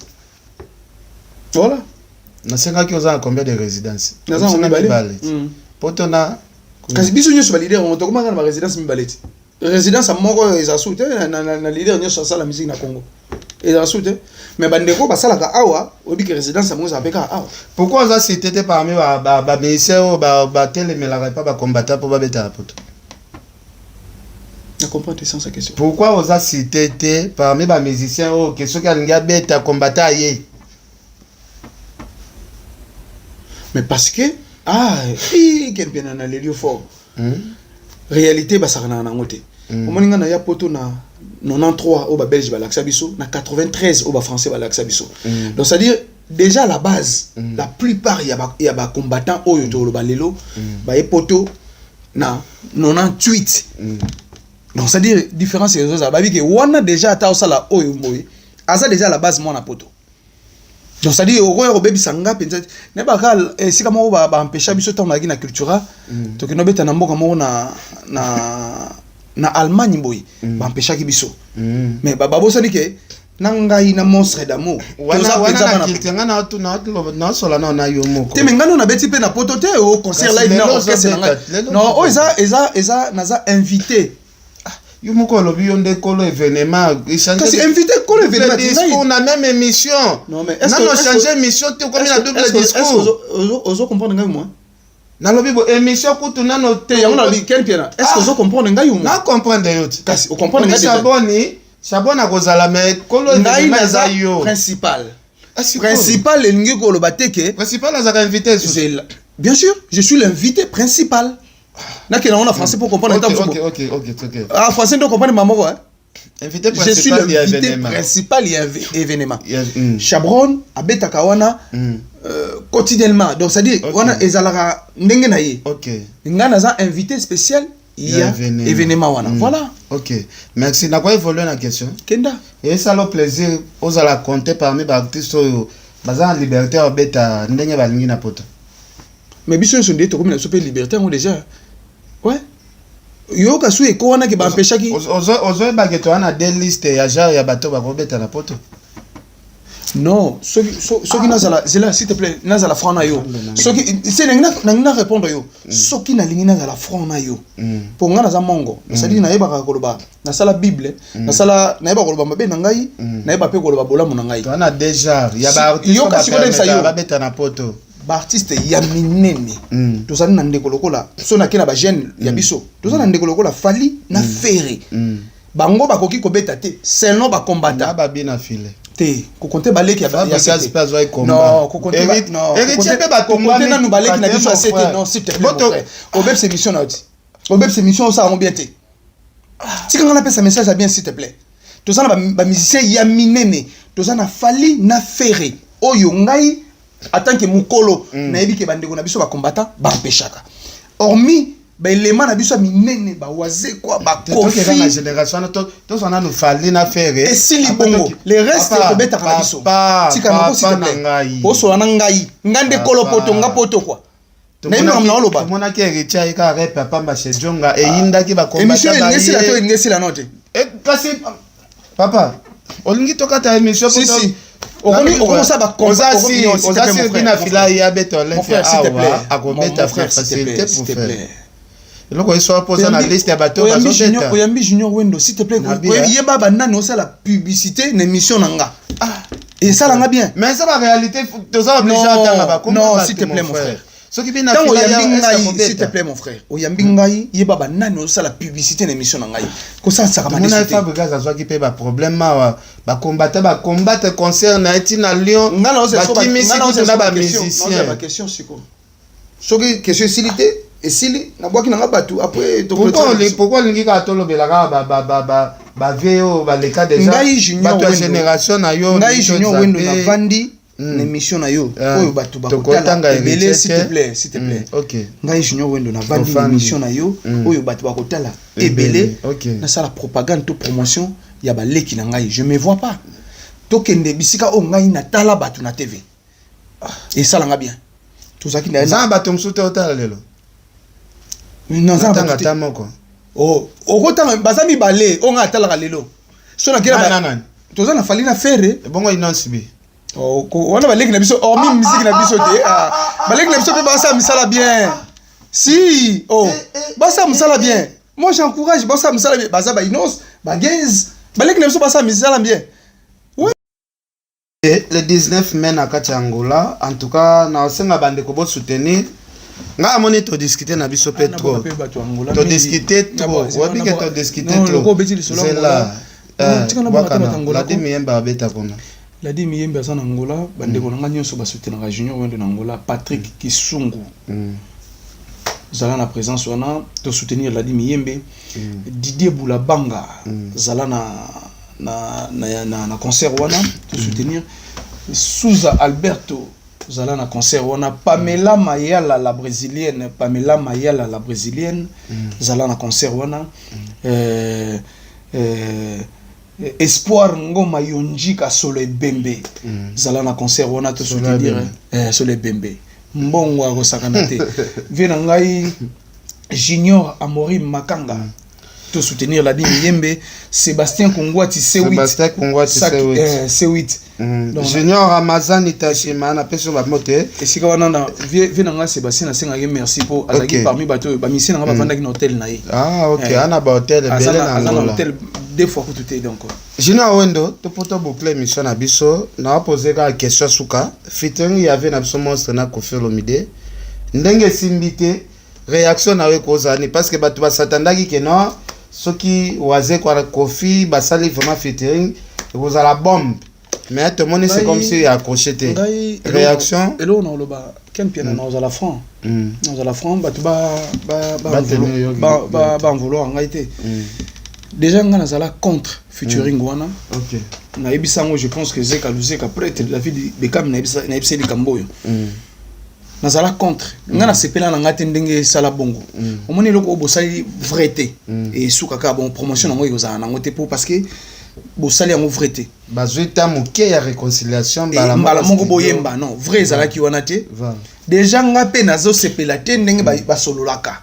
Voilà. Nasengaki oza na combien de résidence? Naza na mibale. Poto na Kasi biso nyonso baleader yango tokomaka na barésidence mibale ti résidence ya moko oyo eza su te na leader nyonso asala musique na Congo ezala su te, mais bandeko basalaka awa, oyebi ke résidence yango ezala mpe kaka awa. Pourquoi oza cité te parmi bamusicien oyo batelemelaka epa bakombata mpo babetaka poto? Na comprendre te sens ya question. Pourquoi oza cité te parmi bamusicien oyo ke soki alingi abeta, kombata ye? Mais parce que ah Ken Mpiana na lelio fort. Réalité basakanaka nango te. Omoni nga na ya poto na 93 oyo Babelge balakisa biso, na 93 oyo Bafrançais balakisa biso. Donc c'est à dire déjà à la base, la plupart ya bacombattant oyo toloba lelo baye poto na 98. Donc c'est à dire différence ezozala, babi ke wana déjà ata osala oyo boye, aza déjà à la base mwana poto. Donc c'est à dire okoya kobebisa nga mpenza, nayebaka esika moko baempêcha biso ntango nayaki na Cultura, tokende obeta na mboka moko na Allemagne boye, baempêchaki biso. Mais babosani ke na ngai na Monstre d'Amour toza mpenza bana nga naosola nao na yo moko. Te, me ngai no nabeti mpe na poto te, o concert live na orchestre na ngai. Non, oyo eza naza invité. Yo moko olobi yo nde kolo événement. Kasi invité kolo événement. Discours na même émission. Non, mais nano change émission te, okomi na double discours. Ozo comprendre ngai moi? Nalobi bo émission kutu nano. Te, yango nalobi, Ken Piana, est ce que ozo comprendre ngai ou moi? Na comprendre yo te. Kasi ocomprendre ngai. Chaboni, Chaboni akozala, mais kolo ngai naza yo principal. Principal elingi koloba te ke Principal azalaka invité? Bien sûr, je suis l'invité principal. Nakende yango na français pour comprendre. Ok. Ah, français nde comprendre mamoko, hein? Invité. Je suis l'invité principal ya événement. Chabron abetaka wana quotidiennement, donc c'est à dire wana ezalaka ndenge na ye. Ngai naza invité spécial ya événement wana, voilà. Ok, merci. Nakoki évoluer na question? Kenda. Esala plaisir ozala compté parmi baartiste oyo baza na liberté ya kobeta ndenge balingi na poto? Mais biso nyonso nde tokomi na biso mpe liberté yango déjà. Ouais, yoka su eko wana ke bampeshaki. Ozoyebake toza na deux liste ya genre ya bato bakobeta na poto. Non, soki nazala, zela s'il te plaît, nazala franc na yo. Soki se nalingi na répondre yo, soki nalingi nazala franc na yo, mpo nga naza mongo, c'est-à-dire nayebaka koloba, nasala Bible, nasala, nayeba koloba mabe na ngai, nayeba mpe koloba bolamu na ngai. Toza na deux genre ya baartiste sikoyo nayebisa yo. Babeta na poto. Baartiste ya minene, tozali na ndeko lokola, so nake na bajeune ya biso, toza na ndeko lokola Fally na Ferre. Bango bakoki kobeta te selon na bacombattant. Babi na file. Te, kokonte baleki ya Fabregas mpe azwaki. Non, kokonte nanu baleki na biso ya sete. Non, s'il te plaît, mon frère, obebisa émission na yo ti, obebisa émission, osala yango bien te. Tika nga napesa message ya bien, s'il te plaît. Toza na bamusicien ya minene, toza na Fally na Ferre oyo ngai en tant que mokolo nayebi ke bandeko na biso bacombattant bampeshaka, hormis baelema na biso ya minene, bawazekwa, Tokeka na bakofi. Génération wana tozwa nanu Fally na Ferre. Esili bongo, le reste tobetaka na biso. Tika nako, s'il te plaît, osola na ngai, ngai nde kolo poto, nga poto kwa nayebi makambo na oloba. Tomonaki Héritier ayeka rep ya pamba chez Jonga, eyindaki. Émission elingi esila to elingi esila no te? Kasi papa, olingi tokata émission? Si, si. Okomi osala. Oza sur na fila ye abeta Olympia awa, akobeta facilité pour faire eloko eso mpo oza na liste ya bato bazobeta. Oyambi Junior Wendo, s'il te plaît, yeba banani osala publicité na émission na nga, esalanga bien. Mais eza baréalité, toza obligé atanga bakombo. Non, s'il te plaît, mon frère. Soki bina. Ntango oyambi ngai, s'il te plaît, mon frère, oyambi ngai, yeba banani osala publicité na émission na ngai, kosalisaka. Mona Fabregas azwaki mpe baproblème awa, bakombate bakombate concert na ye ntina Lyon, bakimisi kutu na bamusicien. Question sikoyo, soki question esili te, esili, nabwaki nanga bato après. Pourquoi olingi kaka tolobela kaka bavie oyo baleka déjà? Ngai Bato ya génération na yo. Ngai Junior Wendo, navandi na émission na yo oyo bato bakotala ebele. S'il te plaît, s'il te plaît. Ngai Junior Wendo, navandi na émission na yo oyo bato bakotala ebele, nasala propagande to promotion ya baleki na ngai? Je me vois pas. Tokende bisika oyo ngai natala bato na TV, esalanga bien. Tozalaki na bato mosusu te otala lelo? Natanga ata moko. Okotanga, baza mibale oyo ngai atalaka lelo. So nakela, toza na Fally na Ferre. Bongo Innoss'B? Wana baleki na biso, hormis musique na biso te, baleki na biso mpe basala misala bien. Si, oh, basala mosala bien, moi j'encourage, basala mosala bien. Baza baInnoss, bagenz, baleki na biso basala misala bien. Le 19 mai na kati ya Angola, en tout cas naosenga bandeko bosoutenir ngai. Amoni todiscute na biso mpe trop, todiscute trop, oyebi ke todiscute trop. Zela, bwakana Ladi Miyembe abeta kuna. Ladi Miyembe aza na Angola. Bandeko na ngai nyonso basoutenaka Junior Wendo na Angola, Patrick Kisungu. Zala na présence wana to soutenir Ladi Miyembe. Didier Boulabanga, zala na concert wana to soutenir. Souza Alberto, zala na concert wana. Pamela Mayala la brésilienne, Pamela Mayala la brésilienne, zala na concert wana. Espoir Ngoma Yonjika Solo Ebembe, zala na concert wana to soutenir. Solo Ebembe, mbongo akosakana te. Vie na ngai Junior Amorim Makanga, to soutenir Ladi Miyembe. Sébastien Kongwati C8. Sébastien Kongwati C8. C8. Donc, Junior Ramazani Tashima, napesi yo bamote. Esika wana na vie na ngai Sébastien, nasengaki merci mpo azalaki parmi bato oyo bamisie na ngai bavandaki na hotel na ye. Ah ok. Ana bahotel Aza ebele na na aza na Angola. Hotel deux fois kutu te, donc. Junior Wendo, to po toboucle émission na biso, naopose kaka question suka. Featuring ya vie na biso Monstre na Koffi Olomide, ndenge esimbi te, réaction na yo ekozala nini? Parce que bato basatandaki ke non, soki Wazekwa, Koffi basali vraiment featuring, ekozala bombe, mais tomoni c'est comme si accroché te. Ngai Réaction? Eloko na koloba, Ken Piana, na ozala franc, nazala franc, bato Batenir yo. Banvouloir ngai te. Déjà ngai nazala contre featuring wana. Nayebisa yango, je pense que Zeka Luzeka, prêtre David Bekam, nayebisa likambo oyo. Nazala contre. Ngai nasepela na ngai te ndenge esala bongo. Omoni eloko oyo bosali vrai te, esuka kaka bon, promotion nango ekozala nango te, po parce que bosali yango vrai te. Bazwi ta moke ya réconciliation. Mbala moko boyemba, non, vrai ezalaki wana te. Déjà nga mpe nazosepela te ndenge basololaka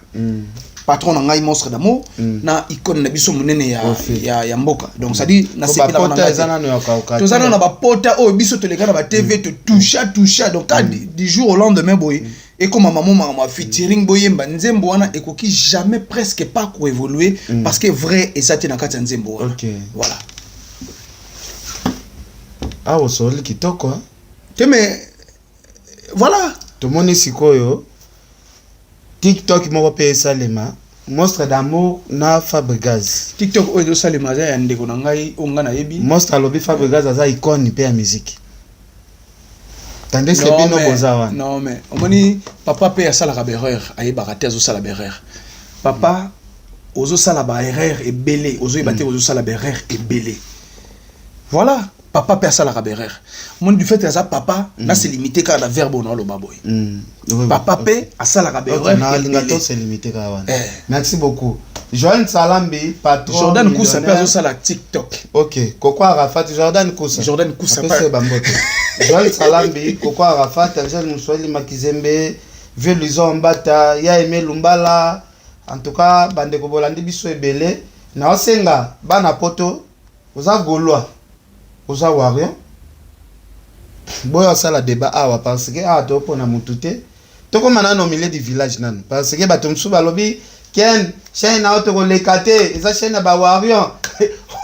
patron na ngai Monstre d'Amour na icône na biso monene ya mboka. Donc c'est-à-dire nasepelaka na Bapota ngai eza te. nano ya kauka. Toza nano na bapota oyo biso toleka na batv, totoucha toucha. Donc ka du jour au lendemain boye ekoma mamo makambo ya featuring, boyemba nzembo wana, ekoki jamais, presque pas koévoluer, parce que vrai eza te na kati ya nzembo wana. Voilà. Awa osololi kitoko, hein? Te, mais voilà. Tomoni sikoyo TikTok moko mpe esalema, Monstre d'Amour na Fabregas. TikTok oyo ezosalema aza ya ndeko na ngai oyo ngai nayebi. Monstre alobi Fabregas aza icône mpe ya musique, tandis que Non, bino boza wana. Non, mais omoni, papa mpe asalaka baerreur, ayebaka te azosala baerreur. Papa ozosala baerreur ebele, ozoyeba te ozosala baerreur ebele. Voilà, papa mpe asalaka baerreur. Omoni, du fait aza papa, na se limité kaka na verbe oyo naoloba boye. Papa mpe asalaka baerreur Nalinga ebele. to se limité kaka wana. Eh. Merci beaucoup, Joan Salambi, patron Jordan Kusa mpe millionnaire. azosala TikTok. Ok, Koko Arafat, Jordan Kusa. Jordan Kusa. Apesi ye bambote. Joel Salambi, Koko Arafat, Angel Muswahili Makizembe, Vieux Lison Mbata, Ya Aimé Lumbala. En tout cas, bandeko bolandi biso ebele. Naosenga bana poto, oza Gaulois, oza Warrior. Boyo asala débat awa parce que awa topona mutu te. Tokóma nano au milieu du village nano, parce que bato mosusu balobi Ken, chaîne na yo tokoleka te, eza chaîne ya bawarrior.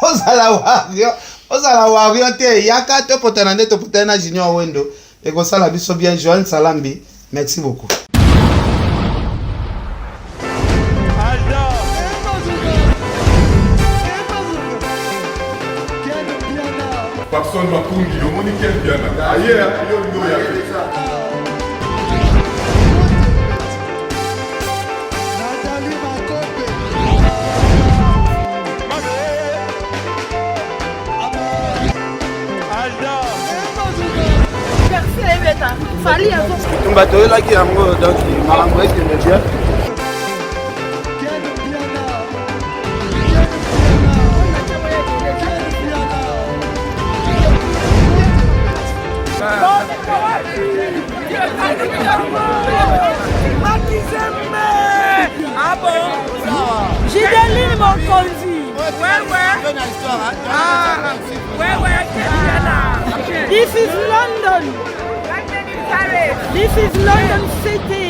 Ozala warrior, ozala warrior te, yaka topotana nde topotani na Junior Wendo, ekosala biso bien. Joel Salambi, merci beaucoup. Papson Makungi, omoni Ken Piana aye yo olingi oya te. Nathalie Makope. Tumba toyelaki yango, donc makambo ekende bien. Ken Piana. Ken Piana. Ken Piana. Makizembe. Ah bon? Gideline Mokonzi. Ouais. Ah, ouais, This is London. Paris. This is London City.